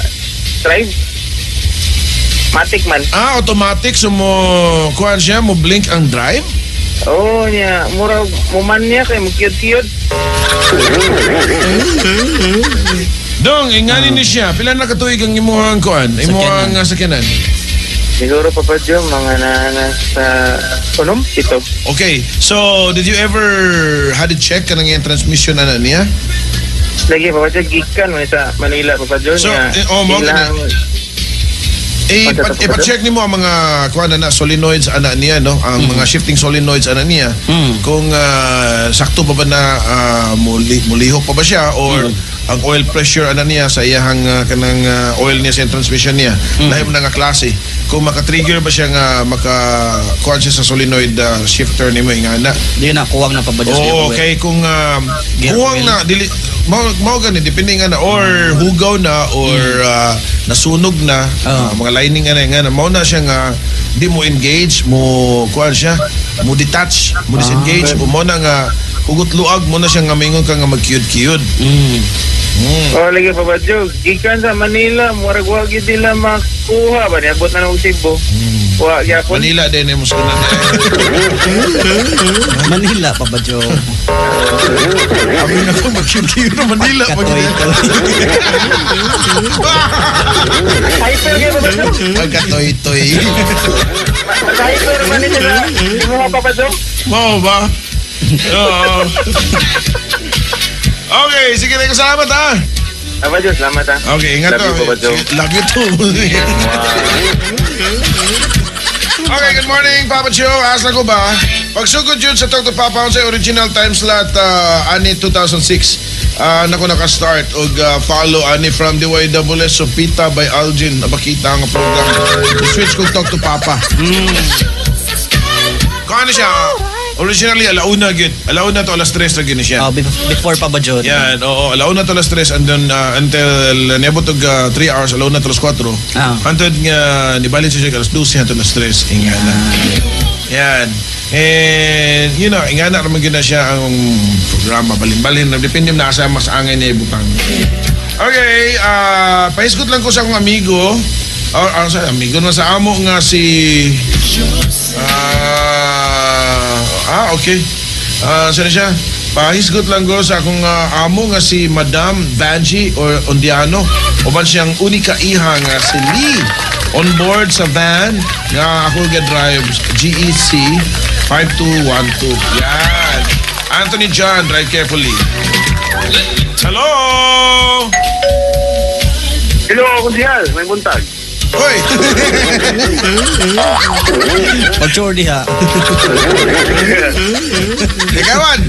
drive. Matic man. Ah, automatic. So mo, kuhan siya, mo blink ang drive? Oo niya, mura, muman niya kay mukiyod-kiyod. Dong, ingani ni siya. Pila na katuig ang imuhang kuhan? Imuhang sakyanan? Siguro Papa Joe, mga na, nasa, unom, ito. Okay, so did you ever had it check kanang iyang transmission ana niya? Lagi Papa Joe, gikan man sa Manila Papa Joe So, niya. eh, oh, mo ilang, Eh, Pagkatapos ba ipa-check nimo ang mga kuan na solenoids ana niya no, ang mga shifting solenoids ana niya. Kung sakto pa ba na mulihok pa ba siya or ang oil pressure ana niya sa iyahang kanang oil niya sa transmission niya. Lahi mo na nga klase. Kung maka-trigger ba siya nga maka kuan siya sa solenoid shifter nimo ingana. Di na, kuwang na Papa Joe. Oo, okay kung Gear kuwang oil. na dili mao gani depende nga na or hugaw na or nasunog na mga lining ana nga na mao na siya nga di mo engage mo kuan siya mo detach mo disengage o mo na nga hugot luag mo na siya nga maingon ka nga magkiyod-kiyod. Oh, lagi Papa Joe, gikan sa Manila, murag wa gyud nila makuha ba niabot na ng Cebu. Wa gyapon. Manila din mo sa na. Manila, Papa Joe. Abi na ko magkiyod-kiyod na Manila. Katoy-toy. Hyper kay Papa Joe. Pagkatoy-toy. Hyper man ni sila. Imo Papa Joe. Mao ba? Oo. Okay, sige na salamat ha. Papa Joe, salamat ha. Okay, ingat Love you, Papa Joe. Sige, love you too. Okay, good morning, Papa Joe. Asa ko ba? Pagsugod yun sa Talk to Papa sa original time slot ani 2006. Nako naka-start og follow ani from the YWS Sopita by Algin. Nabakita ang program. Switch kong Talk to Papa. Kung ano siya, originally alauna gid. Alauna to alas 3 na gini siya. Oh, before Papa Joe. Yan, oo. Alauna to alas 3 and then until niabot og 3 hours, alauna to alas 4. Ah. Hantod nga nibalik siya alas 12 hantod alas 3. Ingana. Yan. And you know, ingana raman gyud na siya ang programa balin-balin depende na sa mas angay niya ibutang. Okay, pahisgot lang ko sa akong amigo. Or, sa amigo na sa amo nga si okay. Sino siya? Pahisgot lang ko sa akong amo nga si Madam Vangie or Ondiano. Uban siyang unika iha nga si Lee. On board sa van nga ako ga-drive GEC 5212. Yan. Anthony John, drive carefully. Hello! Hello, Kunsihal. May buntag. Hoy! Pag-chore diha. Ikawan!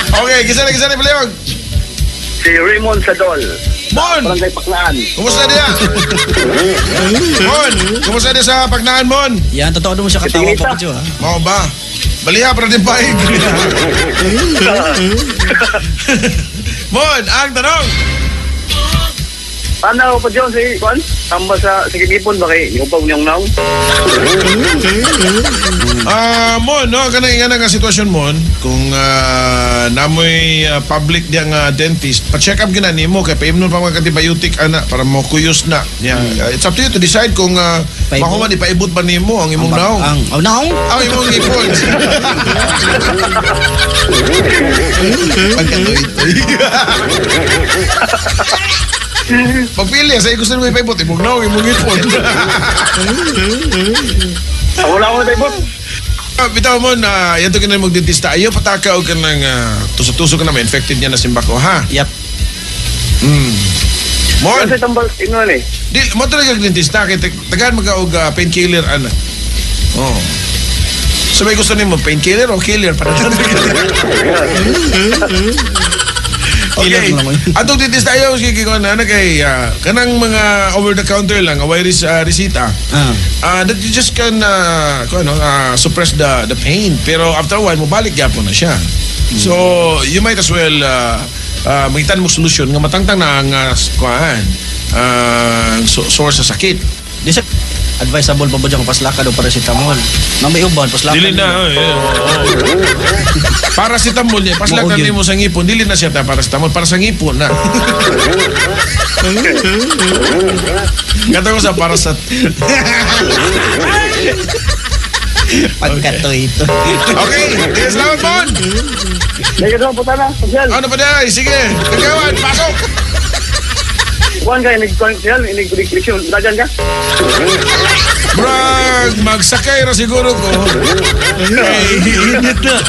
Okay, gisa na palihog. Si Raymond Sadol. Mon! Barangay Paknaan. Kumusta niya? Mon! Kumusta niya sa Paknaan, Mon? Yan, totoo naman siya katawa, Tingin Papa Joe, ha? Mao ba? Baliha para din paig. Mon, ang tanong. Paano pa John si Kwan? Tamba sa gipon ba kay iupaw niyong naong? Mon, no, kanang nga nga sitwasyon mon, kung namoy public diya nga dentist, pa-check up gina nimo kay paimnon pa mga antibiotic ana para mo kuyos na. Yeah. It's up to you to decide kung mahuman ipaibot ba nimo ang imong naong. Ang naong? Ang imong ipon. Pagkatoy-toy. Pagpili, sa gusto nimo ipaibot, imong naong, imong ipon. Wala ko na ibot. Bitaw mo na yan to kinang magdentista. Ayaw pataka og kanang tusok-tusok ka na ma-infected niya na simbako, ha? Yep. Mon, Kasi tambal ingon eh. di mo talaga dentista kay tagaan magka og painkiller ana. Oh. So may gusto nimo painkiller o killer para Okay. Atong dentista ayaw sige ko na kay kanang mga over the counter lang, away resita. That you just can suppress the pain, pero after a while mobalik gyapon na siya. So you might as well mangitan mo solusyon nga matangtang na ang kuan source sa sakit. Di sa advisable pa ba dyan kung paslakad o paracetamol? Na may uban, paslakad. Dili na. Paracetamol niya, paslakad nimo sa ngipon, dili na siya ta paracetamol, para sa ngipon na. Kata ko sa parasat. Pagkatoy ito. Okay, salamat Mon. Ano pa dahil? Sige, kagawan, pasok! Kuan ka, inig-koneksyon. Dagan ka? Brag, magsakay ra siguro ko. Hey, init na.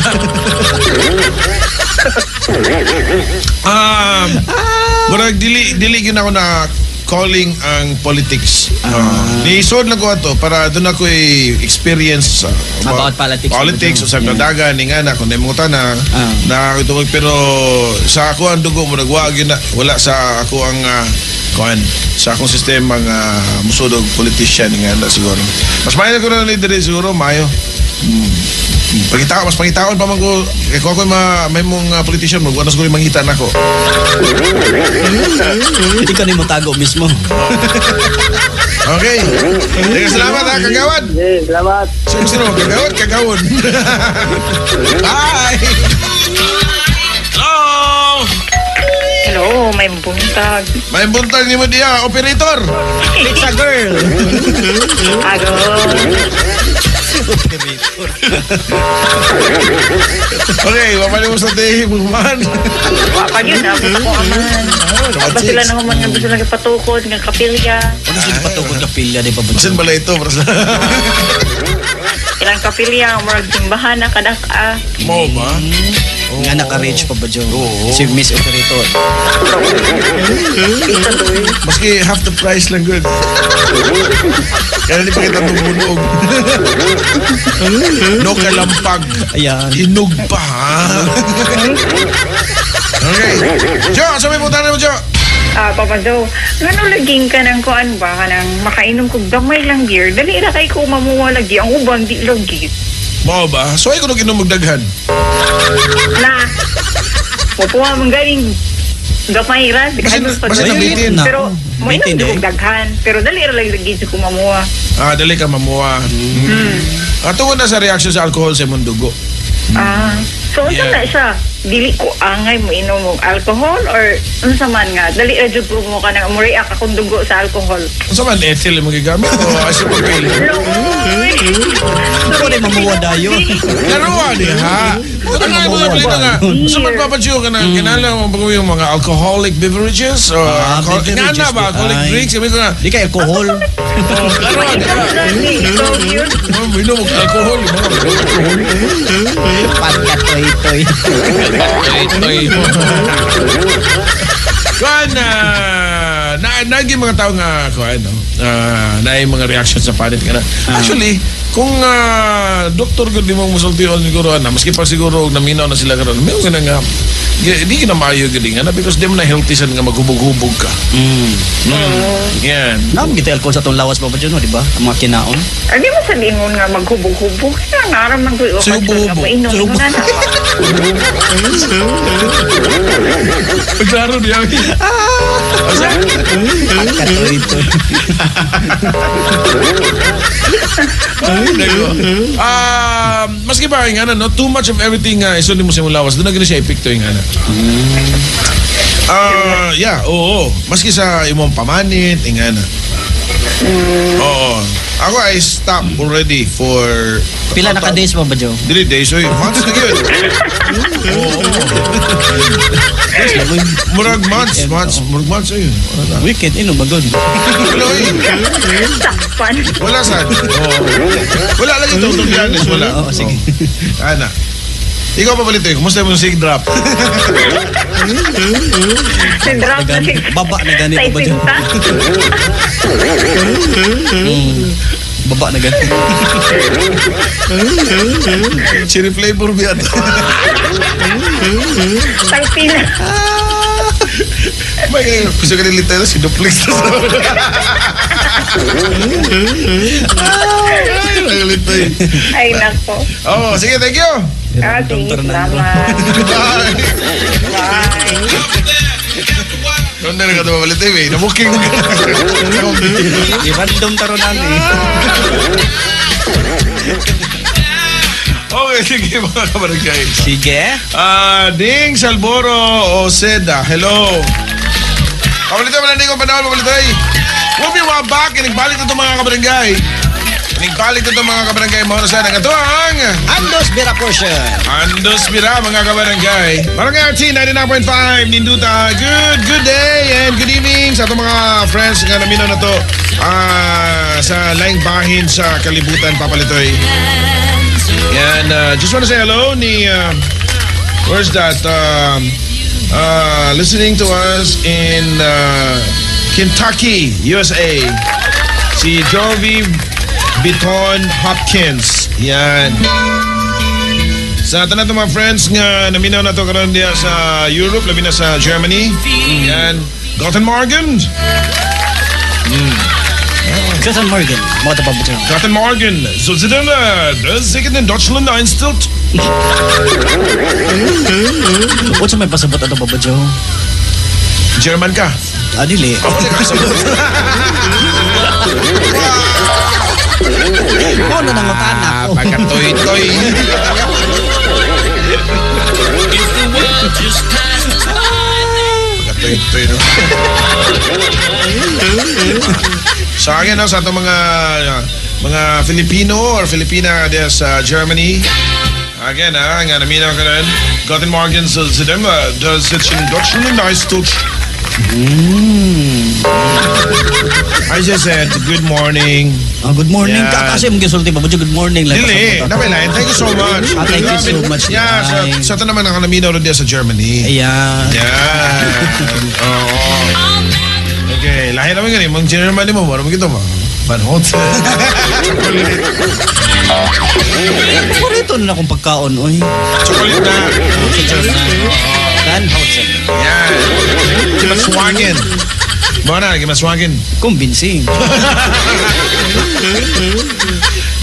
Brag, dili yun ako na calling ang politics. Niisod lang ko ato para doon ako experience about politics. Politics, usab na dagan, ni nga na, kung naimungutan na, na pero sa ako ang dugo mo, nagwag yun na, wala sa ako ang kuan, sa akong sistema nga musudog politician nga na siguro. Mas maayo ko na ni diri siguro, maayo. Pangitaon, mas pangitaon pa man ko, kay ko may mong politician mo, ano siguro mangita nako. Hindi ka nimo tago mismo. Okay. Sige, salamat ha, kagawad. Yeah, salamat. Sino, kagawad, kagawad. Bye. Hello. Hello, may buntag. May buntag ni mo diya, operator. It's a girl. Ago. Okay, wapali mo sa tayo, man. Wapa yun, abot ako aman. Ba sila naman nga gusto lang ipatukod nga kapilya. Ano sila ipatukod kapilya, di ba ba? Saan bala ito? Ilang kapilya, murag simbahan na kadak-a. Mo ba? Nga naka-reach pa ba, Joe? Si Miss Operator. Maski half the price lang good. Kaya di pa kita tumunog. No kalampag. Ayan. Inog pa, ha? Okay. Joe, saan may punta na mo, Joe? Papa Joe, ngano laging ka ng kuan ba? Kanang makainom kog gamay lang beer. Dali ra kay ko mamuha lagi. Ang uban, di lagi. Mao ba? So ay ko nung inom magdaghan. Na. Mupuha man galing gamay ra. Basta nabitin. Pero mo inom daghan. Pero dali ra lagi lagi ko mamuha. Ah, dali ka mamuha. Tungod na sa reaction sa alcohol sa imong dugo. So unsa na siya? Dili ko angay mo inom og alcohol or unsa man nga dali ra jud ko mo kanang mo react akong dugo sa alcohol. Unsa man ethyl imong gigamit o isopropyl? Ko rin mamuha dayon. Laruan eh, ha? Ito nga mo dito nga. Unsa man Papa Joe kana kinahanglan mo yung mga alcoholic beverages o nga na ba alcoholic drinks? Kami ko nga. Di kay alcohol. Laruan ha. Inom og alcohol. Pagkatoy-toy. Toy-toy mo. Kuan na naging mga tao nga kuan no. Na yung mga reaction sa panit kana. Actually, Kung doktor gud di mo musultihon siguro ana, maski pa siguro og naminaw na sila karon. May nga nga di ka na maayo gud nga na because di mo na healthy sad nga maghubog-hubog ka. Yan. Naam kita alcohol sa atong lawas, Papa Joe, no, di ba? Ang mga kinaon. Ay, di mo sa ingon nga maghubog-hubog. Kaya nga aram man ko'y Sa okasyon nga hubog-hubog. mainom Sa mo na na. Klaro diya. Asa? Katoy ito. Ay, nako. Ah, maski pa nga na, no, too much of everything nga isulod mo sa imong lawas, doon na gani siya epekto yung ana. Ah, yeah, oo. Maski sa imong pamanit, ingana. Oo. Ako, I stop already for Pila na ka days, Papa Joe? Dili days, oy. Months na gyud. Oo. Murag months, months, murag months ayun. Wala na. Weekend, ino magod. Wala, oy. Takpan. Wala sad. Oo. Wala lagi to, to be honest, wala. Oo, sige. Oo. Ana. Ikaw pa palito, kumusta mo sig drop? Si drop na si Baba na gani, sa Papa Joe. isinta. Baba na gani. Cherry flavor ba yata? Tangpina. May gusto ka nilita si Duplex na sa. Ay, nagalito eh. Ay, nako. Oh, sige, thank you. Ah, sige, salamat. Bye. Bye. Doon na rin ka papalit eh. Nabuking ka. I-random taron namin eh. Okay, sige mga kabarangay. Sige. Ah, Ding Salboro Oseda. Hello. Kabalito, wala ko panahon, pabalitoy. We'll be right back. Inigbalik na ito mga kabarangay. Inigbalik na ito mga kabarangay. Mga na sana nga ito ang Andos Vera Portion. Andos Bira mga kabarangay. Barangay RT 99.5 Ninduta. Good day and good evening sa atong mga friends nga naminaw na to sa laing bahin sa kalibutan, papalitoy. And just want to say hello ni where's that listening to us in Kentucky, USA. Si Jovi Biton Hopkins. Yan. Sa tanan to mga friends nga naminaw na to karon diya sa Europe, labi na sa Germany. Yan. Guten Morgen. Guten Morgen. Mga ito, Papa Joe. Guten Morgen. So sind wir das in Deutschland einstellt. Unsa may pasabot ato, Papa Joe? German ka. Ah, dili. Ako na kasabot. Mao na nangutana ko. Pagkatoy-toy. If the world just passed us by. Pagkatoy-toy, no? Sa akin, no, sa atong mga Filipino or Filipina diya sa Germany. Again, nga naminaw ka rin. Guten Morgen, so sind wir das ist in Deutschland einstellt. I just said good morning. Ah, good morning Yan. ka kasi mong gisulti, Papa Joe. Good morning lang. Dili, pasabot ato. napay lain. Thank you so much. Ah, thank you so much, Yeah, Lai. sa ito naman ang naminaw rin diya sa Germany. Ayan. Yan. Oo. Okay, lahi naman gani. Mong Germany mo, mara mo kita ba? Van Houten. Paborito na akong pagkaon, oy. Chocolate na. Sa German. Van Houten. Yan. Gimaswagin. Mo na, gimaswagin. Convincing.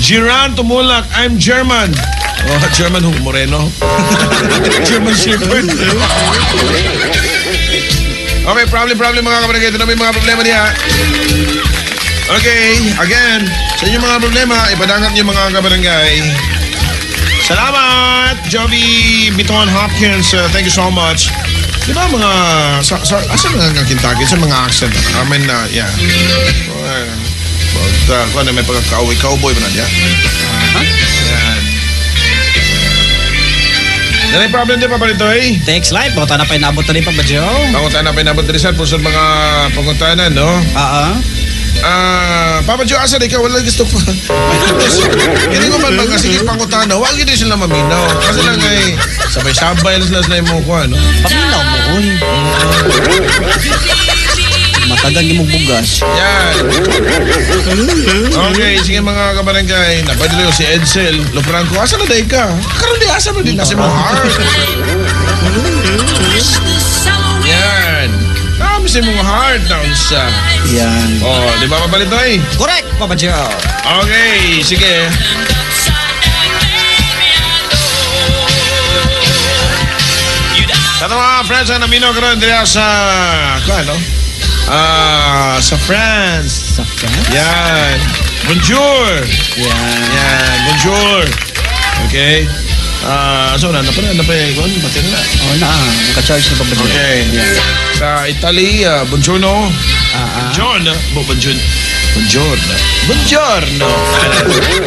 Jiran Tumulak, I'm German. Oh, German who? Moreno? German Shepherd. Okay, problem, problem mga kabarangay. Ito na may mga problema niya. Okay, again, sa inyong mga problema, ipadangat niyo mga kabarangay. Salamat, Jovi Biton Hopkins. Thank you so much. Di ba mga, sa, asa mga nga Kentucky? Sa mga accent? I mean, yeah. But, kung ano, may pagka-cowboy, cowboy ba na niya? Yan. Yan ay problem din pa ito eh. Text live. Pangutana pa inabot na rin, Papa Joe. Pangutana pa inabot din sa sa mga pangutana, no? Ah, ah. Ah, Papa Joe, asa di ka? Wala gusto ko. My goodness. Hindi ko man mga sige pangutana. Wag yun sila maminaw. Kasi lang ay sabay-sabay lang sila sa imong kuha, no? Paminaw mo, oy. Matagan imong bugas. Yan. Okay, sige mga kabarangay. Napadilo si Edsel Lofranco. Asa na day ka? Karon di asa mo din nasa mong heart. Yan. Kami sa mong heart na unsa. Yan. Oh, di ba Papalitoy? Correct, Papa Joe. Okay, sige. Sa mga friends na namino karon diri sa kuan no? Sa France. Sa France? Yan. Bonjour. Yan. Yan, bonjour. Okay. So na pa na pa kuan pati na. Oh na, naka-charge na Papa Joe. Okay. Yan. Sa Italy, buongiorno. Buongiorno. Buongiorno. Buongiorno. Buongiorno.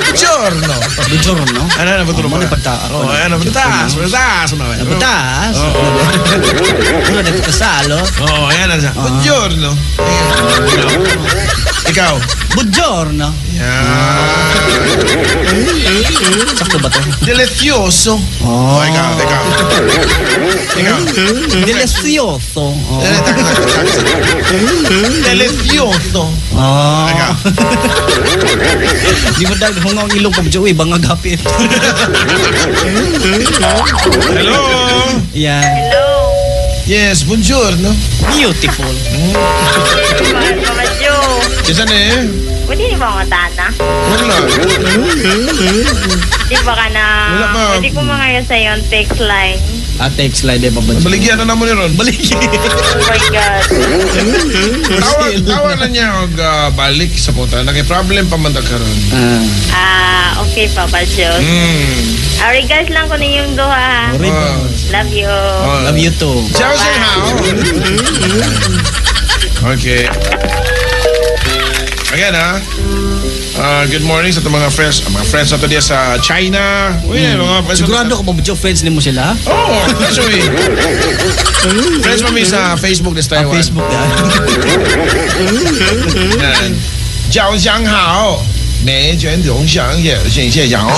Buongiorno. Buongiorno. Ano na ba Mo ni pagta. Oh, ano pagtaas, pagtaas. Pagtaas. Ano na kasalo? Oh, ayan na siya. Buongiorno. Ikaw. Buongiorno. Yan. Sakto ba to? Delicioso. Oh. Oh, ikaw, ikaw. Ikaw. Delicioso. Oh. Delicioso. Oh. Ikaw. Di ba dahil hungaw ang ilong Papa Joe, eh, bangag hapit. Hello. Yan. Hello. Yes, buongiorno. Beautiful. Papa Joe. Isa na eh. Pwede ni ba matana? Wala. Di ba ka na? Wala pa. Pwede ko mga yun sa yung text line. Ah, text line eh, Papa Joe. Baligyan na naman ni Ron. Baligyan. Oh my God. Tawag na niya og balik sa punta. Nagay problem pa man ta karon. Okay, Papa Joe. Regards lang ko ninyong duha. Love you. Love you too. Ciao, say how. Okay. Again, ha? Good morning sa itong mga friends. Mga friends na ito diya sa China. Uy, mga friends. Sigurado ka, Papa Joe, friends ni mo sila? Oo, oh, friends mo. Friends mo sa Facebook this Taiwan. Facebook, yan. Yan. Jiao Xiang Hao. 美卷荣祥也谢谢讲哦。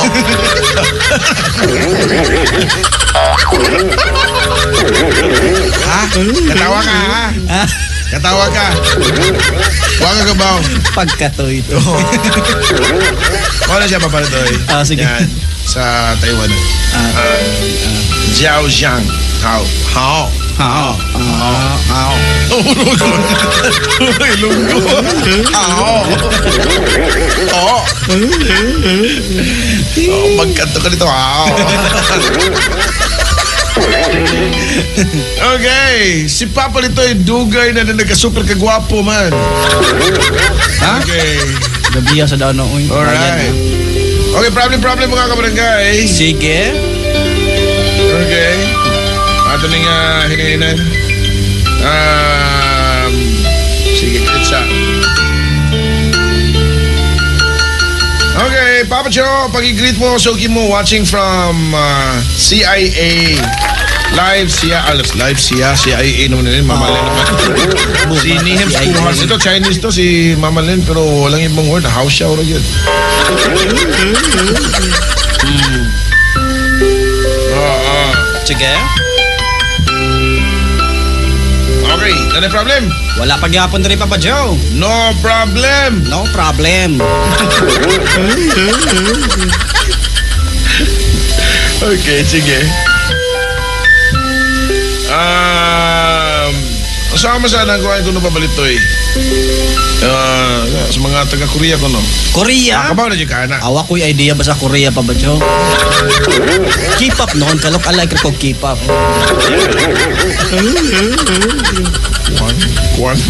Ha? Katawa ka ha? Katawa ka. Huwag ka kabaw. Pagkatoy ito. Wala siya papalitoy. Ah, sige. Yan. Sa Taiwan. Jiao Xiang Hao. Hao. Hao. Hao. Ilonggo. Hao. Oo. Oh, magkanto ka dito. Hao. Okay. Si Papa Litoy dugay na na nagka-super kagwapo man. Ha? Okay. Gabiya sa daw noon. Alright. Okay, problem mga kabarangay. Sige. Okay. Ato ning hinihinan. Sige, kitsa. Okay, Papa Joe, pag-greet mo, suki mo, watching from CIA. Live siya, alas live siya, CIA naman yun, Mama Len naman. Si Nihem Skuhas, ito Chinese to, si Mama Len, pero walang ibang word, house siya, or yun. Oo. Sige. Okay, ano problem? Wala pagyapon rin, Papa Joe. No problem. No problem. Okay, sige. Saan mo sana kuhain ko no pabalitoy? Sa mga taga-Korea ko no. Korea? Kabaw na dyan ka na. Awa ko'y idea ba sa Korea pa ba, Joe? K-pop noon, kalok alike ko K-pop. One, one.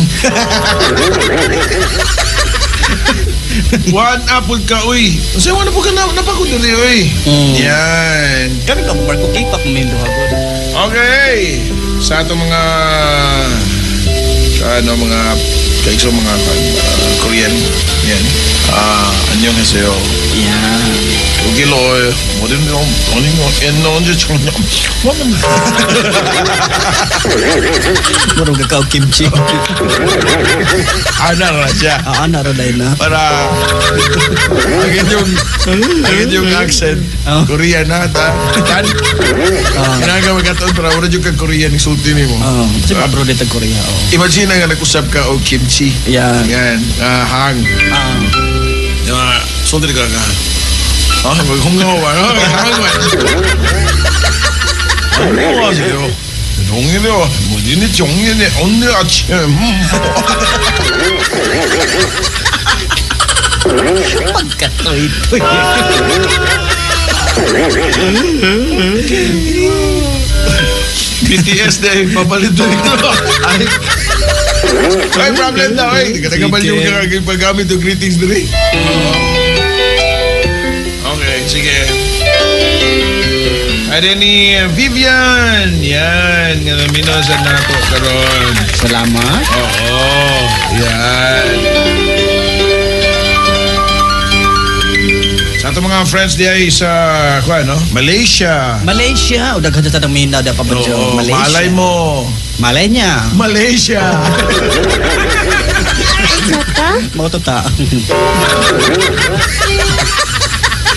One apple ka, uy. Kasi wala po ka na, napako dali, uy. Yan. Kami ka, Marco, K-pop may duha ko. Okay. Sa atong mga ano mga kaigso mga Korean. Yan. 안녕하세요. Yan. 독일어 어딘가 어딘가 언제 청년 Murong ka kao kimchi. Ana ra siya. Ana ra dahil na. Para agad yung accent. Oh. Korean na ta. Tan. Kinahanglan magkataon para wala yung ka Korean isulti nimo. Oh, kasi pa bro dito Korea. Oh. Imagine nga nag-usap ka og kimchi. kimchi. Yan. Yan, hang. Ya, sulti ka ka. Ah, maghungaw ba? Ah, hang ba? 안녕하세요. 동일이요. 뭐니 종일이 오늘 아침. Pagkatoy-toy. BTS day, papalit dito. Ay, ay problem na, ay. Hindi ka yung paggamit ng greetings diri. Okay, sige. Ay din ni Vivian. Yan, nga namino sa nato karon. Salamat. Oo, yan. Sa atong mga friends di ay sa kuan, no? Malaysia. Malaysia. O daghan sa tanang mina da pa ba? Oo, Malaysia. malay mo. Malay niya. Malaysia. Mga tuta.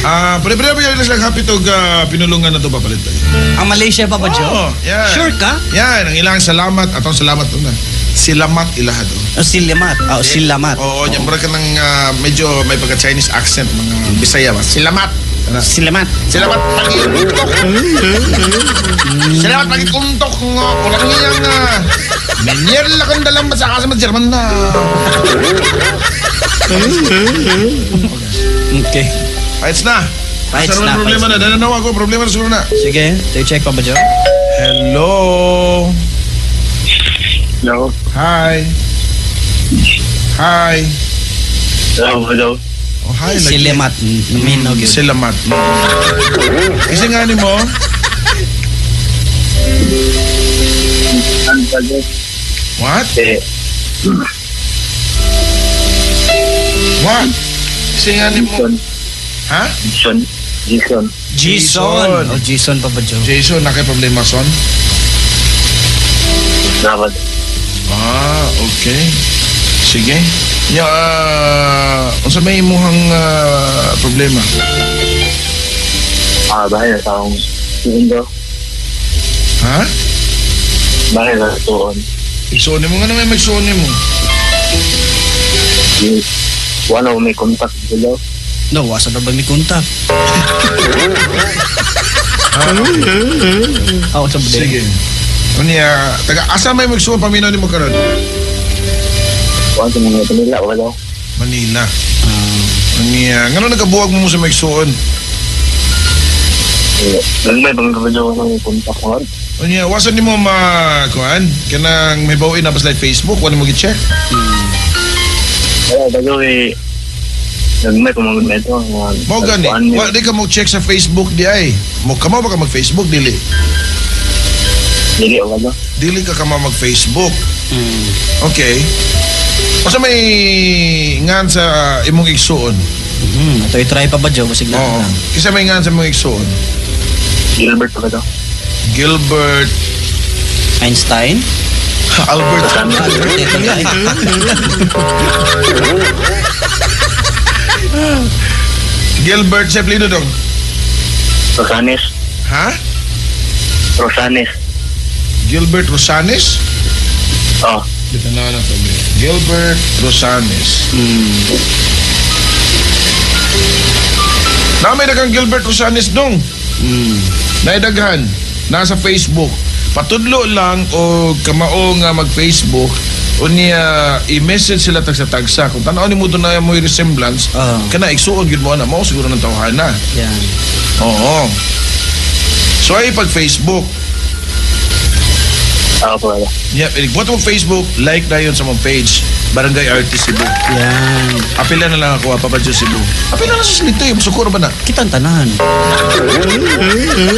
Ah, pare-pare pa yun sila happy og pinulungan na to papalit tayo. Ang Malaysia pa ba, Joe? Oo, yan. Sure ka? Yan, ang ilang salamat atong salamat to na. Silamat ilaha to. Oh, silamat. Oh, silamat. Oo, yan mura ka ng medyo may pagka Chinese accent mga Bisaya ba. Silamat. Ano? Silamat. Silamat pagikuntok. Silamat pagikuntok nga kurang niya nga. Menyer la kang dalam sa kasama German na. Okay. Fights na. Fights Asa na, problema fights na. Nananaw ako, problema na siguro na. Sige, tayo check pa ba, Joe? Hello. Hello. Hi. Hi. Hello, hello. Oh, hi. lagi. Silamat. Naminaw gyud. Silamat. Kasi nga ni mo, Ano ba dyan? what? Eh, What? Kasi nga ni mo, Jason. ha? Jason. Jason. Jason. Oh, Jason pa ba, Joe? Jason, nakay problema, son? Dapat. Ah, okay. Sige. Ya, unsa may imuhang problema? Ah, bahay na sa akong tuon daw. Ha? Bahay na sa tuon. Igsuon mo nga naman magsuon mo. Wala ko may contact daw. No, wasa na ba may contact? Oh, sa bude. Sige. Unya, taga asa may magsuon paminaw nimo karon? Wala sa mga Manila, wala. Manila. Unya, ngano nagabuwag mo sa magsuon? Eh, nagmay pang kabadyo ko ng contact mo. Unya, wasan nimo ma kuan? Kanang may bawi na basta like Facebook, wala mo gi-check. Wala, bago eh, nagmay pang mga ito. Mao gani. Wa di ka mo check sa Facebook di ay. Mo kamo ba ka mag Facebook dili? Dili, wala. Dili ka kamo mag Facebook. Okay. Unsa may ngan sa imong igsuon? Ito i-try pa ba, Joe? Basig na. Oo. Kinsa may ngan sa imong igsuon? Gilbert pa ba daw? Gilbert Einstein? Albert. Albert, ito nga eh. Gilbert sa apelyido dong. Rosanes. Ha? Rosanes. Gilbert Rosanes? Oh. Dito na na to. Gilbert Rosanes. Na may daghang Gilbert Rosanes dong. Naidaghan. Nasa Facebook. Patudlo lang o kamao nga mag-Facebook unya i-message sila tagsa-tagsa. Kung tan-aw nimo doon na mo resemblance, kana igsuon gyud mo ana mao siguro ng tawhana. Yan. Oo. So ay pag Facebook. Ako po wala. Yeah, buhat mo Facebook, like na yun sa mong page. Barangay Artist Cebu. Yan. Apila na lang ako, Papa Diyos Cebu. Apila na sa silito eh, sukuro ba na? Kitang tanan.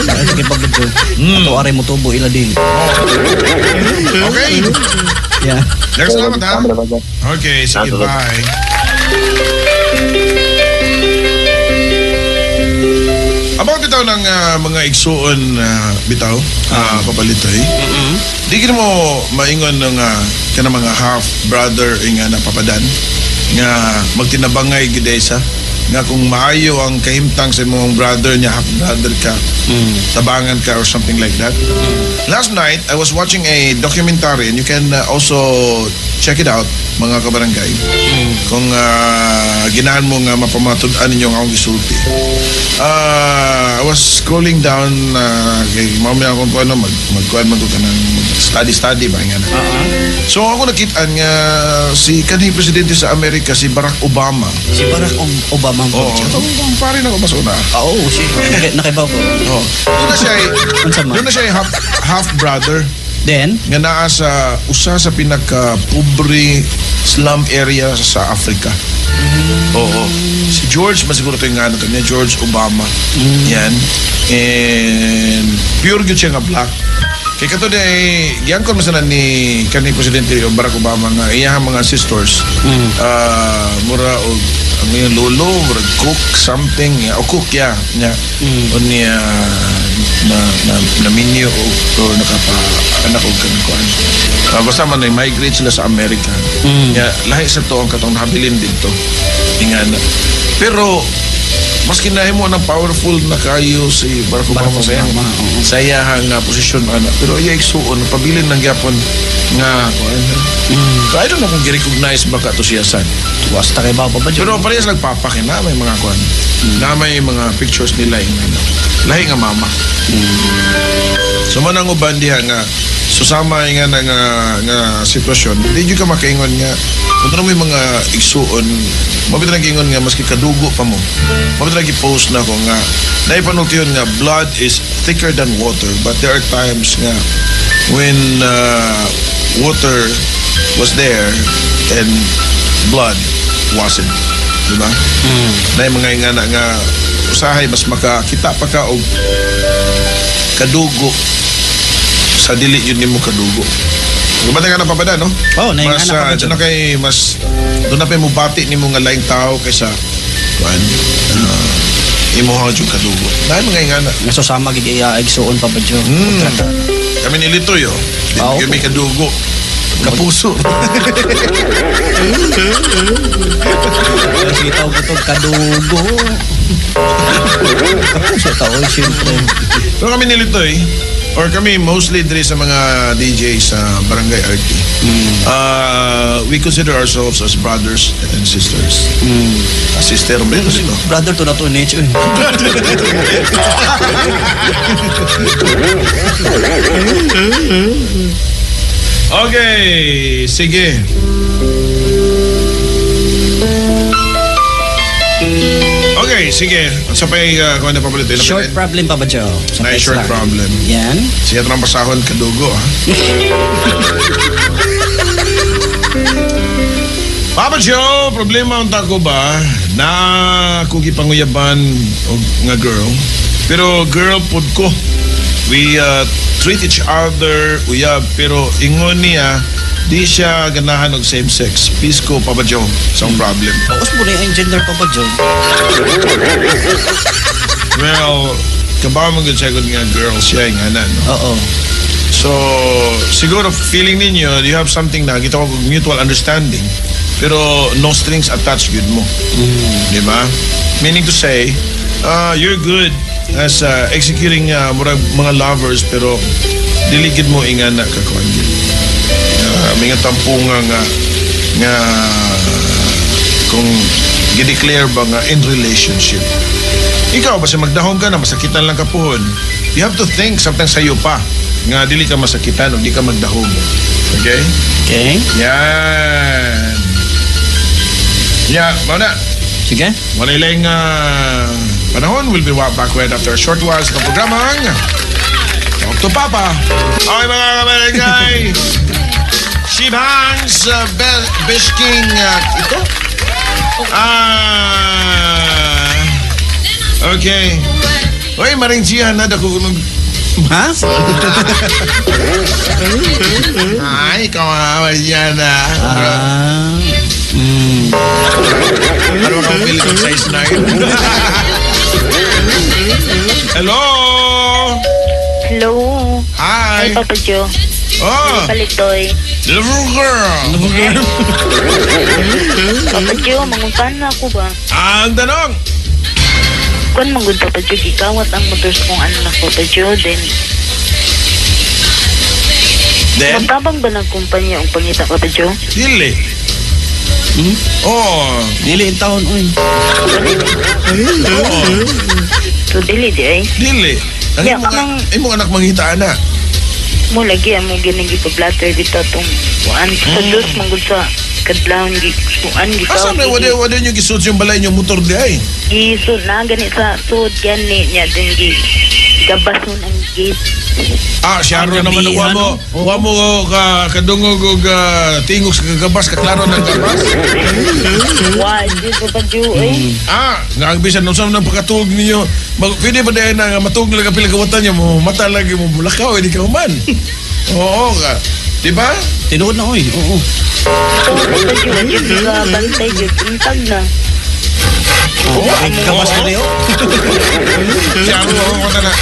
Ay, sige pa ba, Joe? Ato aray mo tubo ila din. Okay. Yeah. Salamat ha. Okay, sige, bye. About bitaw ng mga igsuon bitaw, papalitoy. Di gid mo maingon ng kana mga half brother nga napapadan nga magtinabangay gid sa nga kung maayo ang kahimtang sa imong brother niya, half brother ka, tabangan ka or something like that. Last night I was watching a documentary and you can also check it out. mga kabarangay. Kung ginahan mo nga mapamatud-an ninyo ang akong gisulti. I was scrolling down kay mamaya akong ano magkuan man ko kanang study study ba nga na. So ako nakitaan nga si kanhi presidente sa Amerika, si Barack Obama. Si Barack Obama ang Oo, Papa Joe. oh, pare na ko masuna. Oo, si nakibaw ko. Oh. Doon na siya Unsa man? doon na siya half half brother Then, nga naa sa usa sa pinaka pobre slum area sa Africa. Oo. Si George, masiguro ito yung nga to niya, George Obama. Yan. And pure gyud siya nga black. Kay kato di ay giyangkon man sana ni kani presidente Barack Obama nga iyang mga sisters mura og ang iyang lolo mura cook something ya, o cook ya nya o niya na na na minyo o, o nakapa anak og kanang kuan. Basta man ay migrate sila sa Amerika. Ya, lahi sa to ang katong nahabilin dito. Ingana. Pero mas kinahimo ng powerful na kayo si Barack Obama Barack sa iyang Obama, oo. sa iyang posisyon ana. Pero iya igsuon pabilin lang gyapon nga kuan. So I don't know kung gi-recognize ba ka to siya san. Basta kay Papa Joe. Pero parehas nagpapa kay na may mga kuan. Na may mga pictures nila yung ano. Lahi nga mama. So man ang uban diha nga susama nga na nga, nga sitwasyon, di jud ka makaingon nga kung ano may mga igsuon, mabit na ingon nga maski kadugo pa mo. Mabit na post na ko nga naipanultiyon nga blood is thicker than water, but there are times nga when water was there and blood wasn't. Di ba? Na mga ingana nga usahay mas makakita pa ka og kadugo sa dili yun nimo kadugo. Diba nga napapada, no? Oo, naingana mas, pa ba doon na kay mas doon na pa mo bati nimo nga laing tao kaysa kuan imuha jud kadugo. Dahil mga ingana. Nga susama gid iya igsuon Papa Joe. Kami ni Litoy, oh. Di Oo. kami kadugo. Kapuso. Kasi tawag ko to kadugo. Kapuso tao, siyempre. Pero kami ni Litoy, or kami mostly diri sa mga DJ sa Barangay RT. We consider ourselves as brothers and sisters. Sister ba yun? Sino? Brother to na to nature. Okay, sige. Okay, sige. Sa pay, kung ano pa palit? Short problem, Papa Joe. Sa Na short text lang. problem. Yan. Siya ito pasahon kadugo, ha? Papa Joe, problema ang tako ba na kung ipanguyaban og nga girl, pero girl pod ko. We treat each other uyab, pero ingon niya di siya ganahan og same sex. Peace ko, Papa Joe, sa problem. Bawas mo na yung gender, Papa Joe. Well, kabaw mo gud siya gud nga girl siya nga na, no? Oo. So, siguro feeling ninyo, you have something na kita ko mutual understanding, pero no strings attached gud mo. Di ba? Meaning to say, you're good as executing murag mga lovers, pero dili gid mo ingana ka kuan gid. Mga tampunga nga nga kung gideclare ba nga in relationship. Ikaw, basta magdahom ka na, masakitan lang ka puhon. You have to think sometimes sa'yo pa nga dili ka masakitan o di ka magdahom. Okay? Okay. Yan. Yeah, mao na. Sige. Wala ilang panahon. We'll be back right after a short while sa programang Talk to Papa. Okay, mga kabarangay. Shibangs Bishking ito? Okay. Uy, maring Gian na dako nung Ha? Ay, ikaw nga, Mariana. Ano ka pili ng size 9? Hello! Hello. Hi! Hi, Papa Joe. Oh, Palitoy. little girl! Papa Joe, manguntan na ako ba? Ang tanong! Kuan manggod, Papa Joe, gikawat ang motor sa kong anak, Papa Joe. Then, Then, magtabang ba ng kumpanya ang pangita, Papa Joe? dili. Hmm? Oh. Dili in taon oy. Oo. So dili di ay. Dili. Ang Yeah, imong, kanang- imong anak mangita ana. Mo lagi ang mo gining gipablatter dito tong kuan sa dos manggod sa kadlawon gi kuan gi Asa man wala wala nyo gisud yung balay nyo motor di ay. Gisud na gani sa sud gani niya din gi gabason ang gate. Ah, siya ro Ang naman gabi, wa mo ano? wa mo ka kadungog og tingog sa kagabas kaklaro ng gabas. Wa di ko pa ju eh. Ah, nga ang bisan unsa man ang pagkatuog ninyo. Mag, pwede ba dahil na nga matuog na lang ang pila kawatan niya mo mata lagi mo bulakaw hindi ka human. Oo ka. Di ba? Tinuod na oy. Oo. So pa ju jud ka bantay jud untag na. Oo, ay gabas na oh. Siya ro ako kanta na.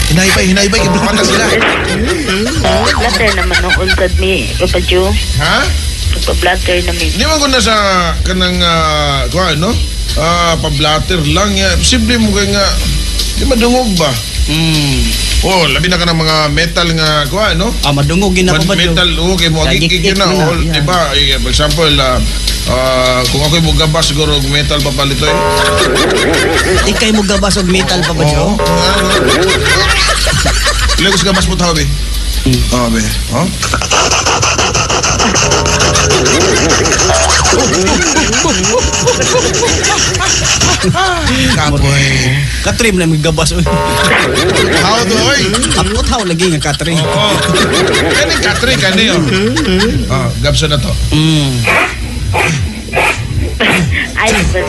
Hinaypay, hinaypay kay bukata sila. Blatter naman no untad mi Papa Ju. Ha? Pagpa-blatter na mi. Hindi man ko na sa kanang kuan no? Ah, pablatter lang ya. Simple mo kay nga di madungog ba? Oh, labi na ka ng mga metal nga kuan no? Ah, madungog gina pa ba Jo? Metal, okay mo agigig yun na, Gigik na, all, yeah. di ba? Eh, for example, kung ako'y mugabas siguro og metal papalitoy. Ikay mo gabas og metal pa ba Jo? Oo. Lagos gabas mo tao, be. Oh, be. Oh? Kapoy. Katrim na gabas oy. How do, oy? Apot how lagi nga katrim. Oo. Kani katri kani oh. Oh, gabso na to. Ay, ba? 6,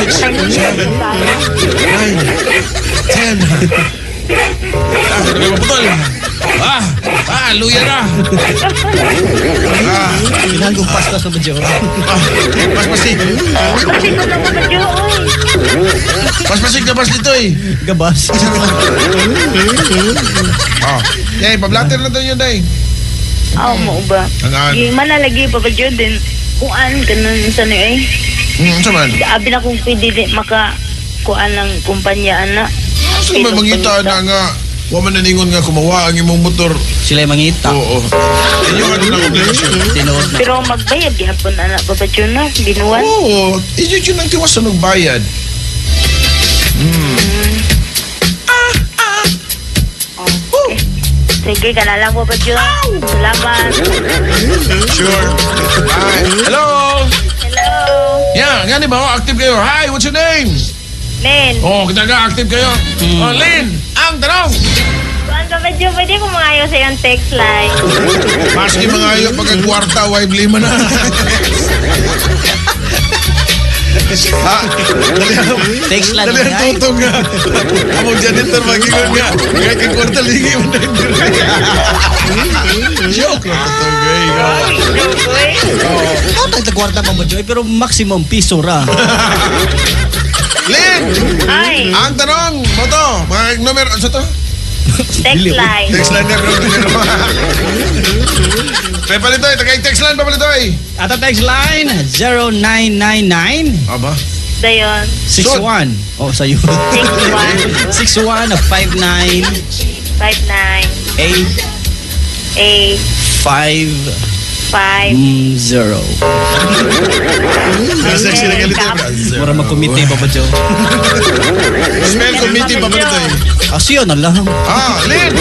7, 9, 10. Ah, hindi maputol. Ah, ah, luya na. Ah, Kinahanglan kong paspas pa ba Jo? ah, paspasig. Kasi ko na Papa Ju oy. Paspasig na pas dito eh. Gabas. Oh, yay, pablatter na to yun, day. Aw mo ba? Ang ano? Gi man na lagi Papa Ju din. Kuan ganun sa ni eh. Sa man? Abi na kung pwede di maka kuan ng kumpanya ana. Asa man mangita na nga wa man naningon nga kumawa ang imong motor. Sila mangita. Oo. Inyo nga din ang obligasyon. Tinuod na. Pero magbayad gihapon ana Papa Ju no, binuwan. Oo, inyo yun ang tiwasan ng bayad. Sige, kana lang Papa Ju. Salamat. Sure. Bye. Hello. Hello. Yeah, nga ni ba? Oh, active kayo. Hi, what's your name? Lynn. Oh, kita nga active kayo. Oh, Lynn, ang tanong. Kuan Papa Ju, pwede ko mangayo sa iyong text line. Maski mga ayo pagkagkwarta, way blima na. Ha? Text line Dali ang ay. tutong nga. Among janitor magingon nga. Kaya kay kwarta lingi mo na Joke lang tutong gay. Joke, eh. Oh, tagtagwarta pa ba Jo? Pero maximum piso ra. Lynn! Ay, Ang tanong mo to, mga numero, ano to? text line. Text line na, bro. Papalitoy, tagay text line, papalitoy. Ato text line 0999 Aba? Dayon. 61. Oh, sa'yo. 61 61 59 59 8 8 5 5 0. Sexy na galit yun. Mura magkomite pa ba Jo? Spell committee, papalitoy. Asiyo na lang. Ah, Lynn!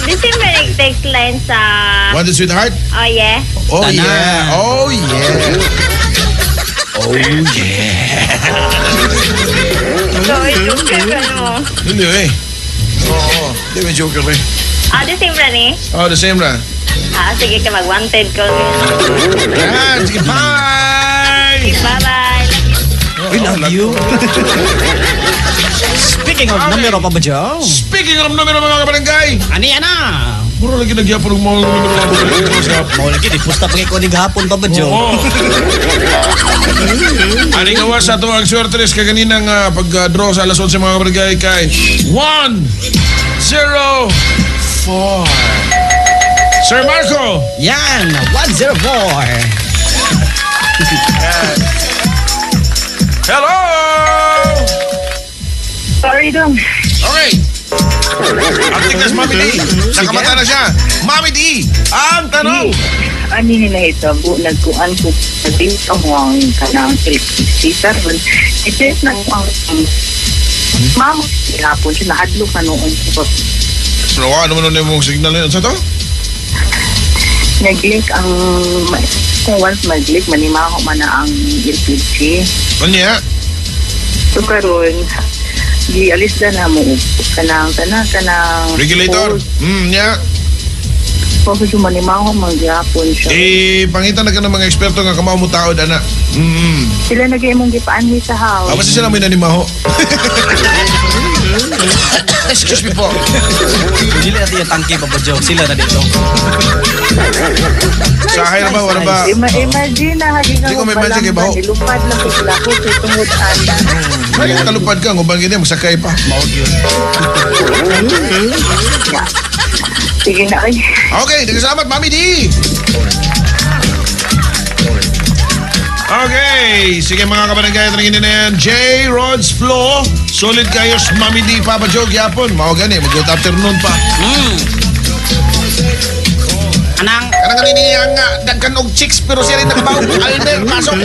This is my text line sa... Want the sweetheart? Oh, yeah. Oh, Tanan. yeah. Oh, yeah. Oh, yeah. So, joke ka mo. Hindi, eh. Oo, hindi may joker eh. Ah, the same ra ni? Oh, the same ra. Ah, sige ka, mag-wanted ko. Yan, sige, bye! Bye-bye. We love you. Speaking of numero pa ba Jo? Speaking of numero mga kabarangay, Ani ana? mura lagi nagyapon ng mga numero mga kabarangay. Mao lagi di pusta pa kay ko ni gahapon pa ba Jo? Oo. Ani nga sa ato ang swerte kaganinang pag-draw sa alas 11 mga kabarangay kay 1 0 4. Sir Marco! Yan, 104. Hello! Sorry dong. Okay. Ang tignas, Mami D. Nakamata na siya. Mami D, ang tanong. Ani ni nahitabo, nagkuan ko, nagdito mo ang kanang electricity. Karon, i-check na ko ang mama, hapon siya, nahadlok na noon ko. So, ano man nun yung signal na yun? Sa to? Nag-link ang, kung once mag-link, manimaho man na ang LPG. Ano niya? So karon, gialis na mo kanang kanang kanang Regulator? Niya. So, so manimaho man gyapon siya. Eh, pangitan na ka ng mga eksperto nga kamao mo taod, ana. Sila na gyud imong gipaanhi sa house. Ah, basta sila may nanimaho. Excuse me po. Dili natin yung tangke, Papa Joe. Sila na dito. Sa akin na ba? Wala ba? Imagine na hagi Hindi ko may imagine kay baho. Nilupad lang ko sila ko kay tungod ana. Ay, kalupad ka. Ngubang gini, magsakay pa. Maog yun. Sige na ay. Okay, nagkasalamat, Mami D! Okay, sige mga kabarangay, ito na yan. J. Rods Flo, solid kayo, Mami D, Papa Joe, gyapon. Mao gani, mag-good afternoon pa. Anang Kanang kanini ang dagkan og chicks pero siya rin nakabaw. Almer, pasok.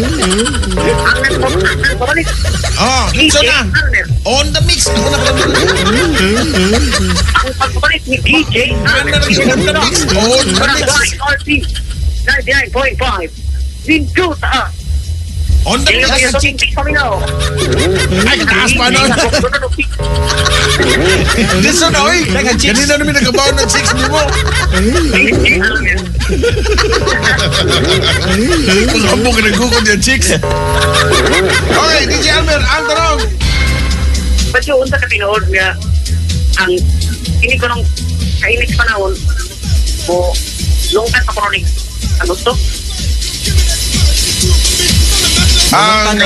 Oh, so na. On the mix. Ako na pala. Ang pagbalik ni DJ On the mix. On the mix. RP 99.5 Binjuta. On the mix. Ay, kataas pa nun. This one, oy. Ganina namin nagkabaw ng chicks ni mo. Pag-ambong ka nagkukod yung chicks. Okay, DJ Almer, ang tanong. Ba't yung unsa ka tinuod nga ang ini ko nung kainit panahon mo lungkat pa ko ni ang gusto? Ang,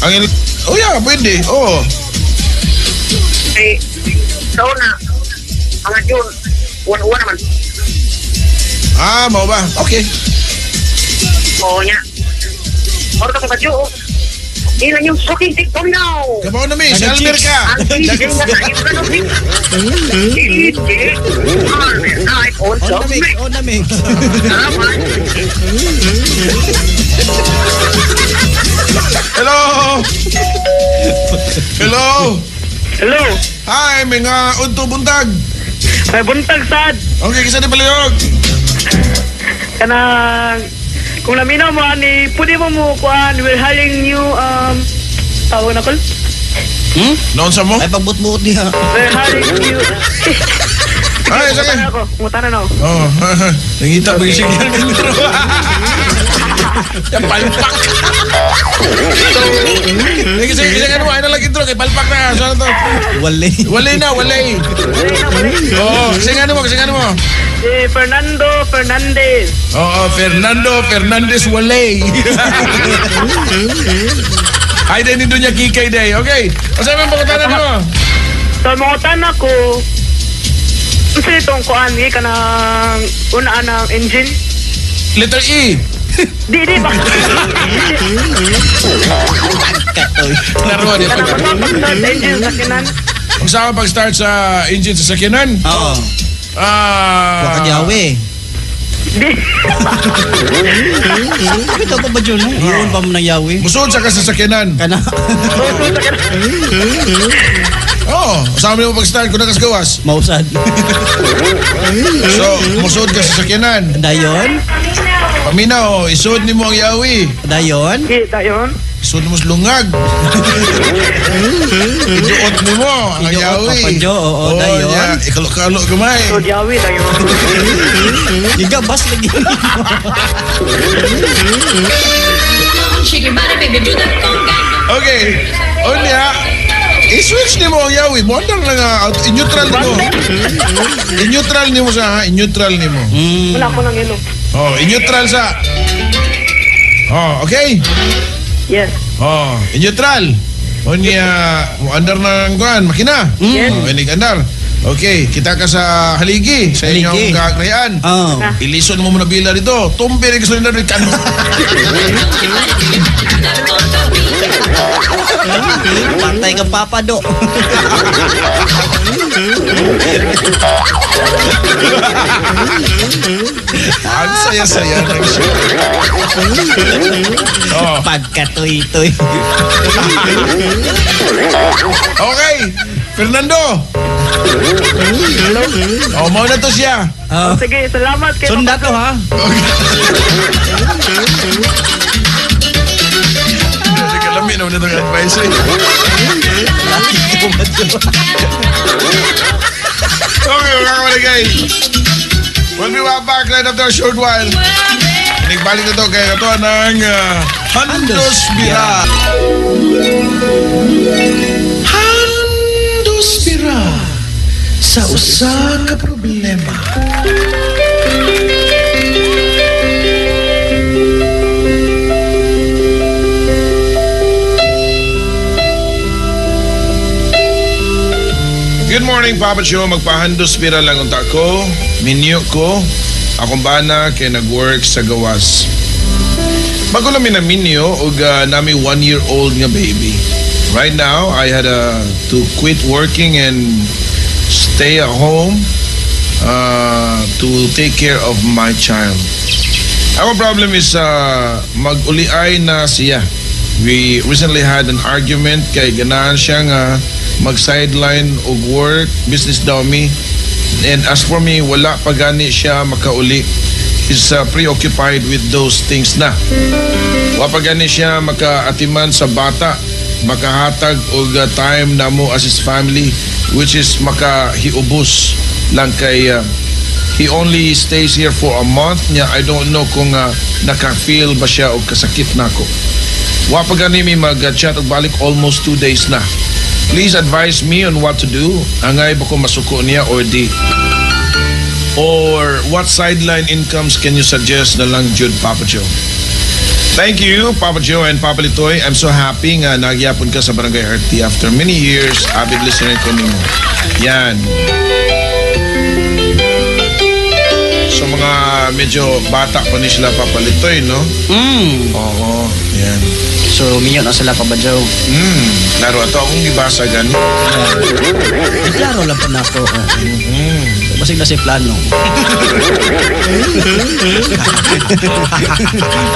ang, oh yeah, pwede. Oo. Kay, sa una, mga June, uwan-uwan naman. Ah, mau ba? Okay. Oo niya. Moro ka pa June. Di lang yung fucking TikTok now. Kabaw na mi, si Almer ka. Ang DJ na sa iyo ka DJ Almer, live on On the mix, on the mix. Hello! Hello! Hello! Hi, mga unto buntag. May buntag sad. Okay, kisa ni Paliyog. Kanang kung naminaw mo ani, pwede mo mo kuan, we're hiring new tawag na kol. Noon sa mo? Ay, pagbut-buot niya. We're hiring new. Ay, sige. Ako, ngutana na ako. Oh, nangita ba yung signal nito? Yan, palpak. Sige, sige, sige, ano, ay na lang intro, kay palpak na. Saan na to? Wale. Wale na, wale. Oo, kasi nga mo, kasi nga mo. Si Fernando Fernandez. Oo, Fernando Fernandez Wale. Ay, din nito niya kikay day. Okay. O saan mo pagkutanan mo? So, mangutana ko, unsa itong kuan, eh, kanang unaan ng engine? Letter E. Di, di ba? Laro, di ba? Kanang pag-start sa engine sa sakyanan. Ang sama pag-start sa engine sa sakyanan? Oo. Ah. Wakagyawe. Di. Ito pa ba yun? Iyon pa mo ng yawi. Musod sa ka sa sakyanan. Kana. Oo. Sama mo pag-start kung nakasgawas. Mausad. So, musod ka sa sakyanan. Dayon? Paminaw, isod ni mo ang yawi. Dayon? Di, dayon. Isod mo sa lungag. Iduot ni mo ang Iduot, yawi. Papa Joe, oo, dayon. Yeah. Ikalo-kalo gamay. So, yawi, dayon. Gigabas lagi. Shake your body, baby, do the conga. Okay. Unya, i-switch ni mo ang yawi. Mo andar lang nga, i-neutral ni mo. I-neutral ni mo sa, ha? I-neutral ni mo. Wala ko nang ilo. Oh, i-neutral sa. Oh, okay? Yes. Oh, i-neutral. Unya, mo andar na ang kuan, makina. Yes. Oh, inig andar. Okay, kita ka sa haligi, sa inyong Haligi. kagakrayan. Oh. Ilison mo muna bila dito. Tumpi rin gusto nila rin kano. Patay kang Papa Do. Ang saya-saya ng show. Oh. Pagkatuy-tuy. Okay, Fernando. Oh, mao na to siya. Oh. Sige, salamat kay Sunda to ha. Grabe ka lami naman itong advice eh. Okay, mga kabarangay. We'll be right back right after a short while. Nagbalik na to kay katuwa ng Handos Bira. Handos Bira sa usa ka problema. Good morning, Papa Joe. Magpahandos pira lang unta ko. Minyo ko. Akong bana kay nag-work sa gawas. Bago lang mi na minyo og nami 1-year-old nga baby. Right now, I had to quit working and stay at home to take care of my child. Our problem is mag-uliay na siya. We recently had an argument kay ganahan siya nga mag-sideline og work, business daw mi. And as for me, wala pa gani siya makauli. He's preoccupied with those things na. Wa pa gani siya makaatiman sa bata, makahatag og time namo as his family, which is makahiubos lang kay he only stays here for a month niya. I don't know kung naka-feel ba siya og kasakit nako. Wa pa gani mi mag-chat og balik almost 2 days na. Please advise me on what to do. Angay ba ko masuko niya or di? Or what sideline incomes can you suggest na lang jud, Papa Joe? Thank you, Papa Joe and Papa Litoy. I'm so happy nga nagyapon ka sa Barangay RT after many years. Avid listener ko nimo. Yan. So mga medyo bata pa ni sila, Papa Litoy, no? Mm. Oo, yan. So, minyo na sila pa ba, Joe? Klaro, ato akong gibasa gani. Eh, klaro lang pa na ako. Oh. Basig na si plano.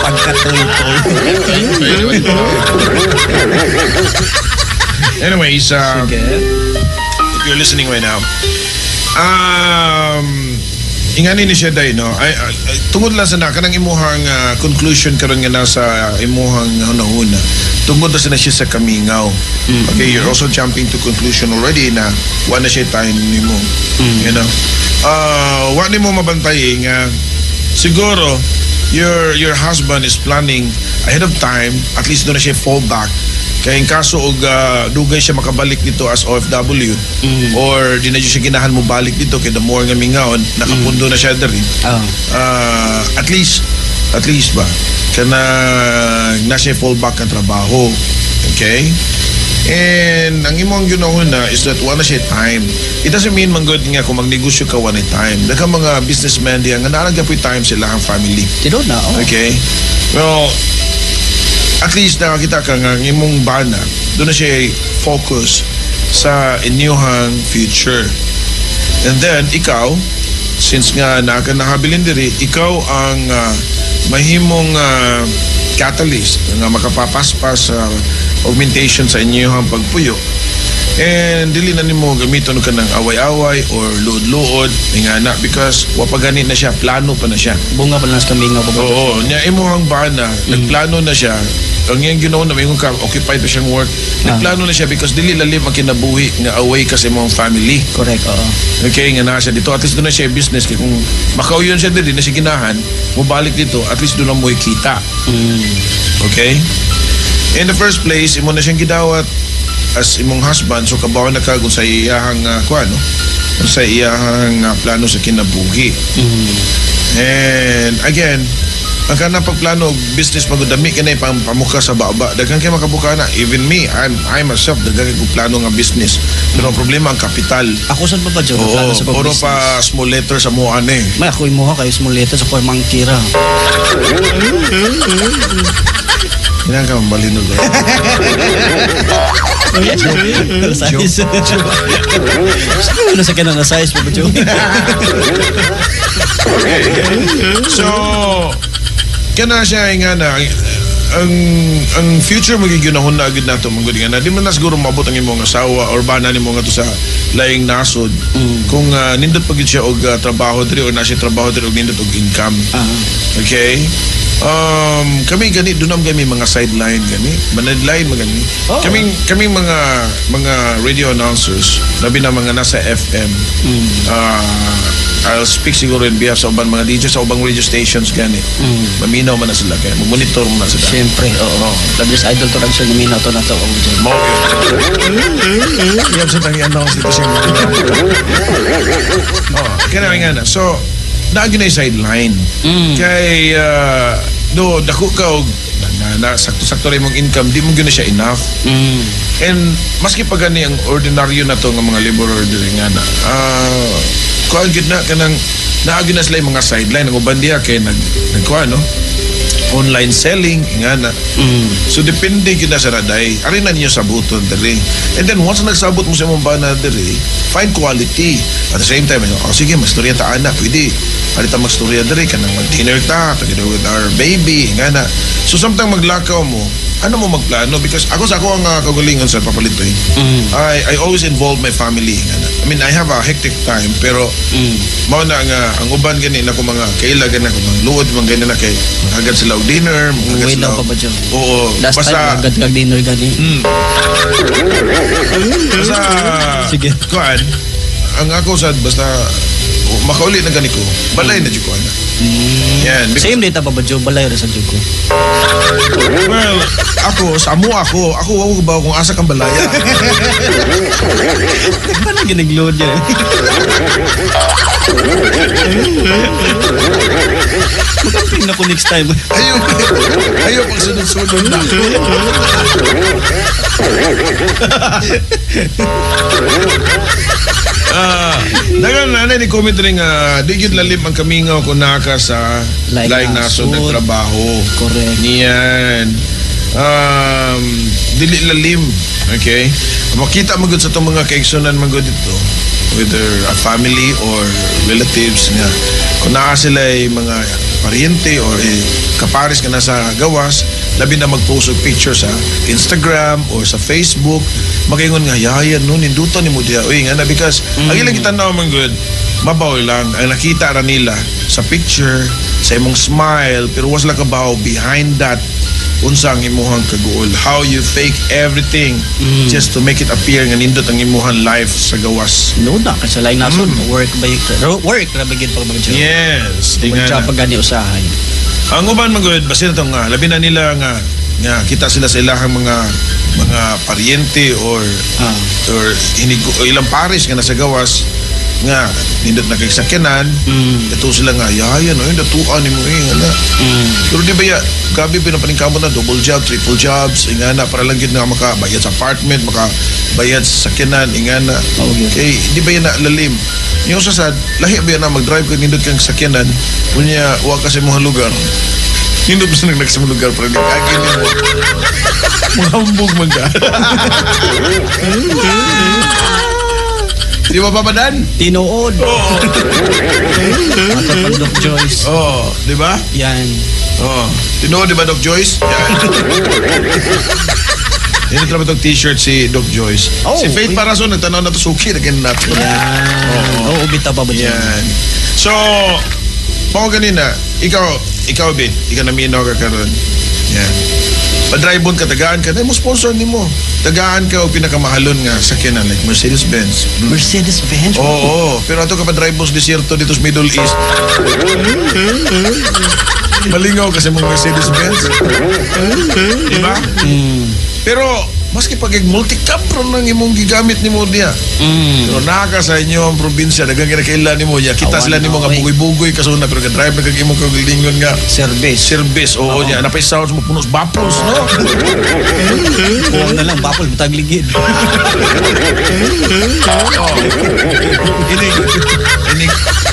Pagkatuloy-tuloy. Anyways, Sige. If you're listening right now, ingani ni siya day, no? Ay, tungod lang sa na, kanang imuhang conclusion karon nga nasa imuhang hunahuna, tungod na sa na siya sa kamingaw. Okay, you're also jumping to conclusion already na wa na siya time nimo. You know? Wa nimo mabantay nga siguro your husband is planning ahead of time, at least doon na siya fall back. Kaya in kaso og dugay siya makabalik dito as OFW or di na siya ginahan mo balik dito kay the more nga mingaon nakapundo na siya diri. At least ba kana na siya fall back ang trabaho. Okay? And ang imong ginahon na is that wala siya time. It doesn't mean man good nga kung magnegosyo ka wala time. Daghang mga businessmen diya nga naa gyud time sila ang family. Tinuod na, oh. Okay? Well, at least nakakita ka nga ang imong bana, doon na siya focus sa inyuhang future. And then, ikaw, since nga naa ka nahabilin diri, ikaw ang mahimong catalyst nga makapapaspas sa augmentation sa inyuhang pagpuyo. And dili na nimo gamiton ka ng away-away or luod-luod nga na because wa pa gani na siya, plano pa na siya. Bunga pa lang sa kamingaw pa ba? Oo, niya imuhang bana, nagplano na siya. Ang iyang Ginoo na maingon ka occupied pa siyang work. Nagplano na siya because dili lalim ang kinabuhi nga away ka sa imong family. Correct, oo. Okay, nga naa siya dito. At least doon na siya business. Kaya kung makauyon siya dili na siya ginahan, mubalik dito, at least doon na mo'y kita. Okay? In the first place, imo na siyang gidawat as imong husband, so kabaw na ka kung sa iyahang kuan, no? Kung sa iyahang plano sa kinabuhi. And again, ang kanang pagplano og business magudami ka na ipang pamuka sa baba. Daghan kay makabuka na. Even me, I myself, daghan kay kog plano nga business. Pero ang problema ang kapital. Ako saan pa ba, Joe? Oo, Plano sa puro pag-business. pa small letter sa muan eh. May ako imuha kayo small letter sa ko mangkira. Kinahanglan ka mabalhin og Size. Sa na sa kanang na size, Papa Joe. So, kana siya nga na ang future magiging ginahon na agad nato manggod nga na di man na siguro maabot ang imong asawa or bana nimo nga to sa laing nasod kung nindot pa gid siya og trabaho diri or na siya trabaho diri og nindot og income. Okay? Kami gani dunam kami mga sideline gani, manadline magani. Oh. Kaming mga radio announcers, labi na mga nasa FM. I'll speak siguro in behalf sa ubang mga DJ sa ubang radio stations gani. Maminaw man na sila kay monitor man na sila. Siyempre, oo. Labi sa idol to Ragsel, naminaw to na to. Papa Joe. Mo. Iyam sa tangi announce dito siya. Oh, kaya nga na. So, naagi na yung sideline. Kay do dako ka og na sakto-sakto ra imong income, di mo gyud na siya enough. And maski pa gani ang ordinaryo na to nga mga laborer diri nga na. Kuan gyud na kanang naagi na sila yung mga sideline ang uban diha kay nagkuan no. Online selling nga na. So depende gyud na sa raday. Ari na ninyo sabuton diri. And then once nagsabot mo sa imong bana diri, find quality. At the same time, oh, sige, mastorya ta ana, pwede. Ari ta magstorya diri kanang mag-dinner ta together with our baby nga na. So samtang maglakaw mo, ano mo magplano? Because ako sa ako ang kagalingon sa papalitoy. I always involve my family nga na. I mean, I have a hectic time pero mao na nga ang uban gani na ko mga kaila gani ko mga luod man gani na kay maghagad sila og dinner, maghagad Uwi sila. daw pa ba dyan? Oo, Last basta time, agad kag dinner gani. Basta Sige. Kuan, ang ako sad basta oh, makauli na gani ko. Balay na jud ko ana. Yan. Because, Same data pa ba, Joe? Balay ra sa Joe ko. Well, ako sa amo ako, ako wa ko ba kung asa kang balaya. Paano ginagload niya? Magkamping na ko next time. Ayaw, ayaw pag sunod-sunod na. Dagan na ni comment rin nga di gyud lalim ang kamingaw kung naka sa Laing laing nasod nasod. nagtrabaho. Correct. Niyan. Dili lalim. Okay? Makita mo gud sa itong mga kaigsunan man gud dito, whether a family or relatives nga kung naa sila ay mga pariente or kapares ka na sa gawas, labi na mag-post og picture sa Instagram or sa Facebook, magaingon nga yaya no nindutan nimo diha uy nga na because ang ilang gitan-aw man gud mabaw lang ang nakita ra nila sa picture sa imong smile pero was lang kabaw behind that unsa ang imuhang kaguol, how you fake everything just to make it appear nga nindot ang imuhang life sa gawas. No na, kasi laing nasod, work ba work ra ba gid pag mag-job? Yes, Mag-job tingnan. pag gani usahay. Ang uban man gud basta to nga labi na nila nga kita sila sa ilahang mga paryente or or hinig, o ilang pares nga nasa gawas nga nindot na kay sakyanan. Ito sila nga yaya no yung datuan nimo eh nga. Pero di ba ya gabi pinapaningkamot na double job, triple jobs, ingana para lang gid nga makabayad sa apartment, makabayad sa sakyanan, ingana. Oh, yeah. Kay di ba yan na lalim? Yung sa sad, lahi ba yan na mag-drive ka nindot kang sakyanan, unya wa ka sa imong lugar. Nindot mo sa naglag sa imong lugar pero nag-agi nimo. Mga man ka. Di ba papadan? Tinuod. Oo. Ato pag Doc Joyce. Oo, di ba? Yan. Oo. Tinuod, di ba, Doc Joyce? Yan. Yan ang itong t-shirt si Doc Joyce. Oh, si Faith uy. Parason, nagtanaw na to, suki, nagkain nato. Yan. Oo, bitaw pa ba dyan? Yan. So, pako kanina, ikaw, Bit, ikaw naminaw ka karon. Yan. Padrive-on ka, tagaan ka, mo sponsor ni mo. Tagaan ka o pinakamahalon nga sakyanan, like Mercedes-Benz. Mercedes-Benz? Oo, pero ato ka pa-drive-on sa desierto dito sa Middle East. Malingaw kasi mong Mercedes-Benz. Di ba? Pero, maski pag multi-cab ron ang imong gigamit ni mo diya. Pero naka sa inyo ang probinsya, daghang kinakailan nimo niya. Kita Awan, sila nimo nga okay. bugoy-bugoy kasuna pero ka-drive na kag imong kagalingon nga Service. service. Oo niya, napay sounds mo punos bapos, no? Kuwang na lang, bapol, butag ligid. Oh.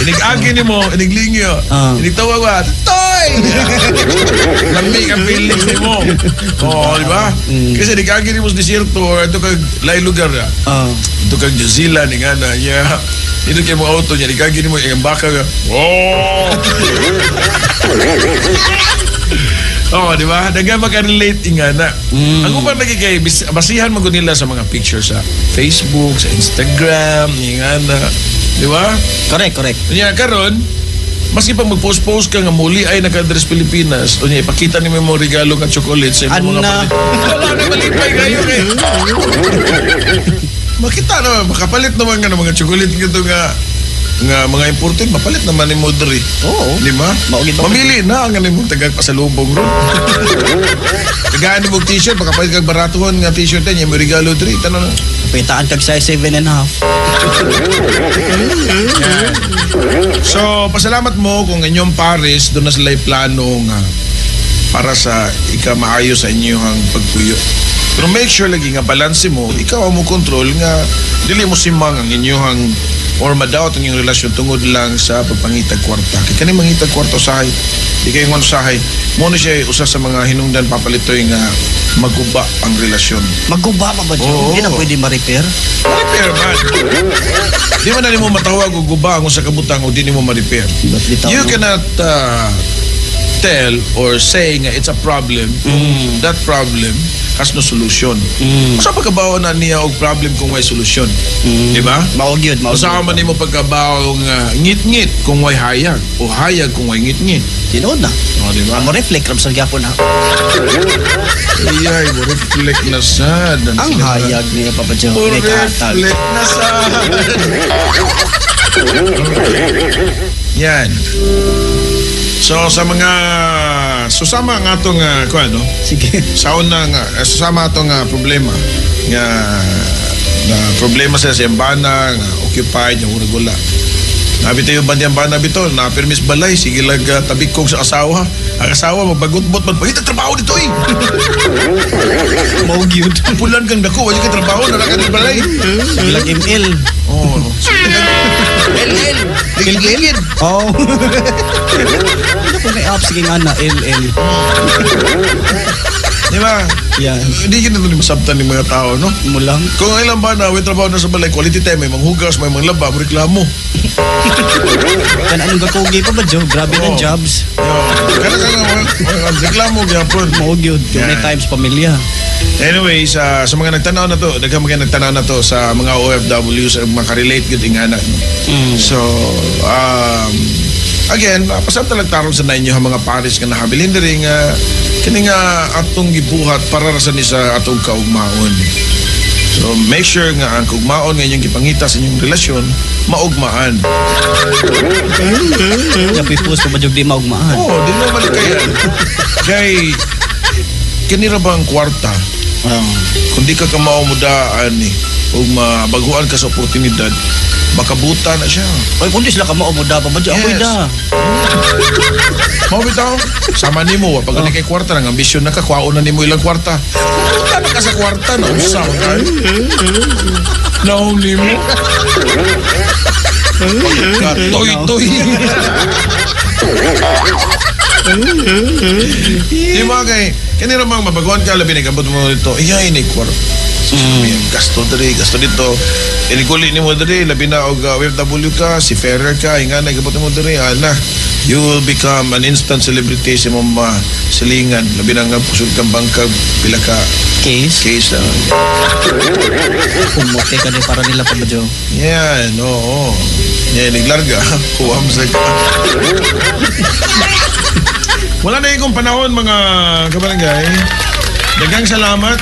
Inig agi nimo, inig lingyo. Inig tawag ba? Toy! Ay! Lami ang feeling nimo. Oo, di ba? Kasi di ka mo sa desierto or ito kag lain lugar na. Ito kag New Zealand, nga na. Yeah. Dito kay mo auto niya, di ka mo yung baka nga. Oh! Oo, di ba? Daga makarelate nga na. Ang uban lagi kay basihan man gud nila sa mga pictures sa Facebook, sa Instagram, nga na. Di ba? Correct, correct. Unya karon, maski pa mag-post-post ka nga muli ay naka-address Pilipinas, unya ipakita nimo imong regalo nga chocolate sa imong mga Ana. palit. Wala na malipay kayo kay. Makita na makapalit naman nga ng mga chocolate nga nga mga imported mapalit naman nimo diri. Oo. Di ba? Mao gid ba? Mamili na ang imong tagag pasalubong ron. Tagaan nimo og t-shirt, makapalit kag baratuhon nga t-shirt niya may regalo diri. Tanan. Pitaan kag size 7.5. So, pasalamat mo kung inyong pares doon na sila'y plano nga para sa ikamaayo sa inyong pagpuyo. Pero make sure lagi nga balanse mo, ikaw ang mo control nga dili mo simang ang inyong or madawat ang inyong relasyon tungod lang sa pagpangitag kwarta. Kay kani mangitag kwarta usahay, di kayo ngon usahay. Mo na siya usa sa mga hinungdan papalitoy nga maguba ang relasyon. Maguba pa ba, Joe? Oo. Hindi na pwede ma-repair. Ma-repair man. Di man na nimo matawag og guba ang usa ka butang o di nimo ma-repair. Ba't bitaw, You no? cannot tell or say nga it's a problem kung that problem has no solution. Sa pagkabaw na niya og problem kung may solusyon. Di ba? Mao gyud, mao Usa gyud. man nimo pagkabaw nga ngit-ngit kung way hayag o hayag kung way ngit-ngit. Tinuod na. O, di ba? Mo reflect ra sa gyapon ha. Iyay, mo reflect na sad. Ang hayag niya Papa Joe. Mo May kahatag. reflect na sad. Yan. So sa mga susama ang atong kuan, no? Sige. Sa una nga susama atong problema nga na problema sa siyang bana nga occupied nga murag wala. Nabi tayo bandiyang bana bito, na permis balay sige lag tabikog sa asawa. Ang asawa magbagutbot man pangita trabaho dito eh. Mao gyud. Pulan kang dako, wala ka trabaho na ka balay. Sige lag ML. Oh. LL. Ligid. Oh. Ano kung may app sige nga na LL. Di ba? Yan. Hindi yun na masabtan ng mga tao, no? Mo lang. Kung ilan ba na, may trabaho na sa balay, quality time, may manghugas, may manglaba, may reklamo. Kan anong gakugi pa ba, Joe? Grabe ng Oo. jobs. Yo, kaya ka nga, reklamo gyapon. Mao gyud. Many Yan. times pamilya. Anyway, sa mga nagtanaw na to, daghang mga nagtanaw na to sa mga OFW, sa makarelate gyud ingana. No? So, again, pasabta lang tarong sa inyo ang mga pares nga nahabilin diri nga kini nga atong gibuhat para ra sa ni sa atong kaugmaon. So, make sure nga ang kaugmaon nga inyong gipangita sa inyong relasyon, maugmaan. Kapi post pa ba, Joe? Di maugmaan. Oo, di na balik kaya. Kay, kini ra ba ang kwarta? Kung di ka kamao mo daan eh, o mabaguan ka sa oportunidad, makabuta na siya. Oy, kung di sila kamao mo da pa ba, Joe? Ako'y Yes. da. Mao bitaw, sama nimo, wa pag kay kwarta nang ambisyon na ka, kwaon na nimo ilang kwarta. Buta na ka sa kwarta, na usa man kayo. Naong nimo. Pagka-toy-toy. Di ba kay, kanina bang mabaguan ka, labi nagabot mo dito, iya, ini kwarta. Gasto diri, gasto dito. Iliguli ni mo diri, labi na og OFW ka, si Ferrer ka, inga nagabot mo diri, ana. You will become an instant celebrity sa imong mga silingan. Labi na nga pusod kang bangkag, pila ka Case. case. Kumote ka din para nila pa ba, Joe? Yan, oo. Yan, naglarga. Kuwam sa ka. Wala na ikong panahon, mga kabarangay. Daghang salamat.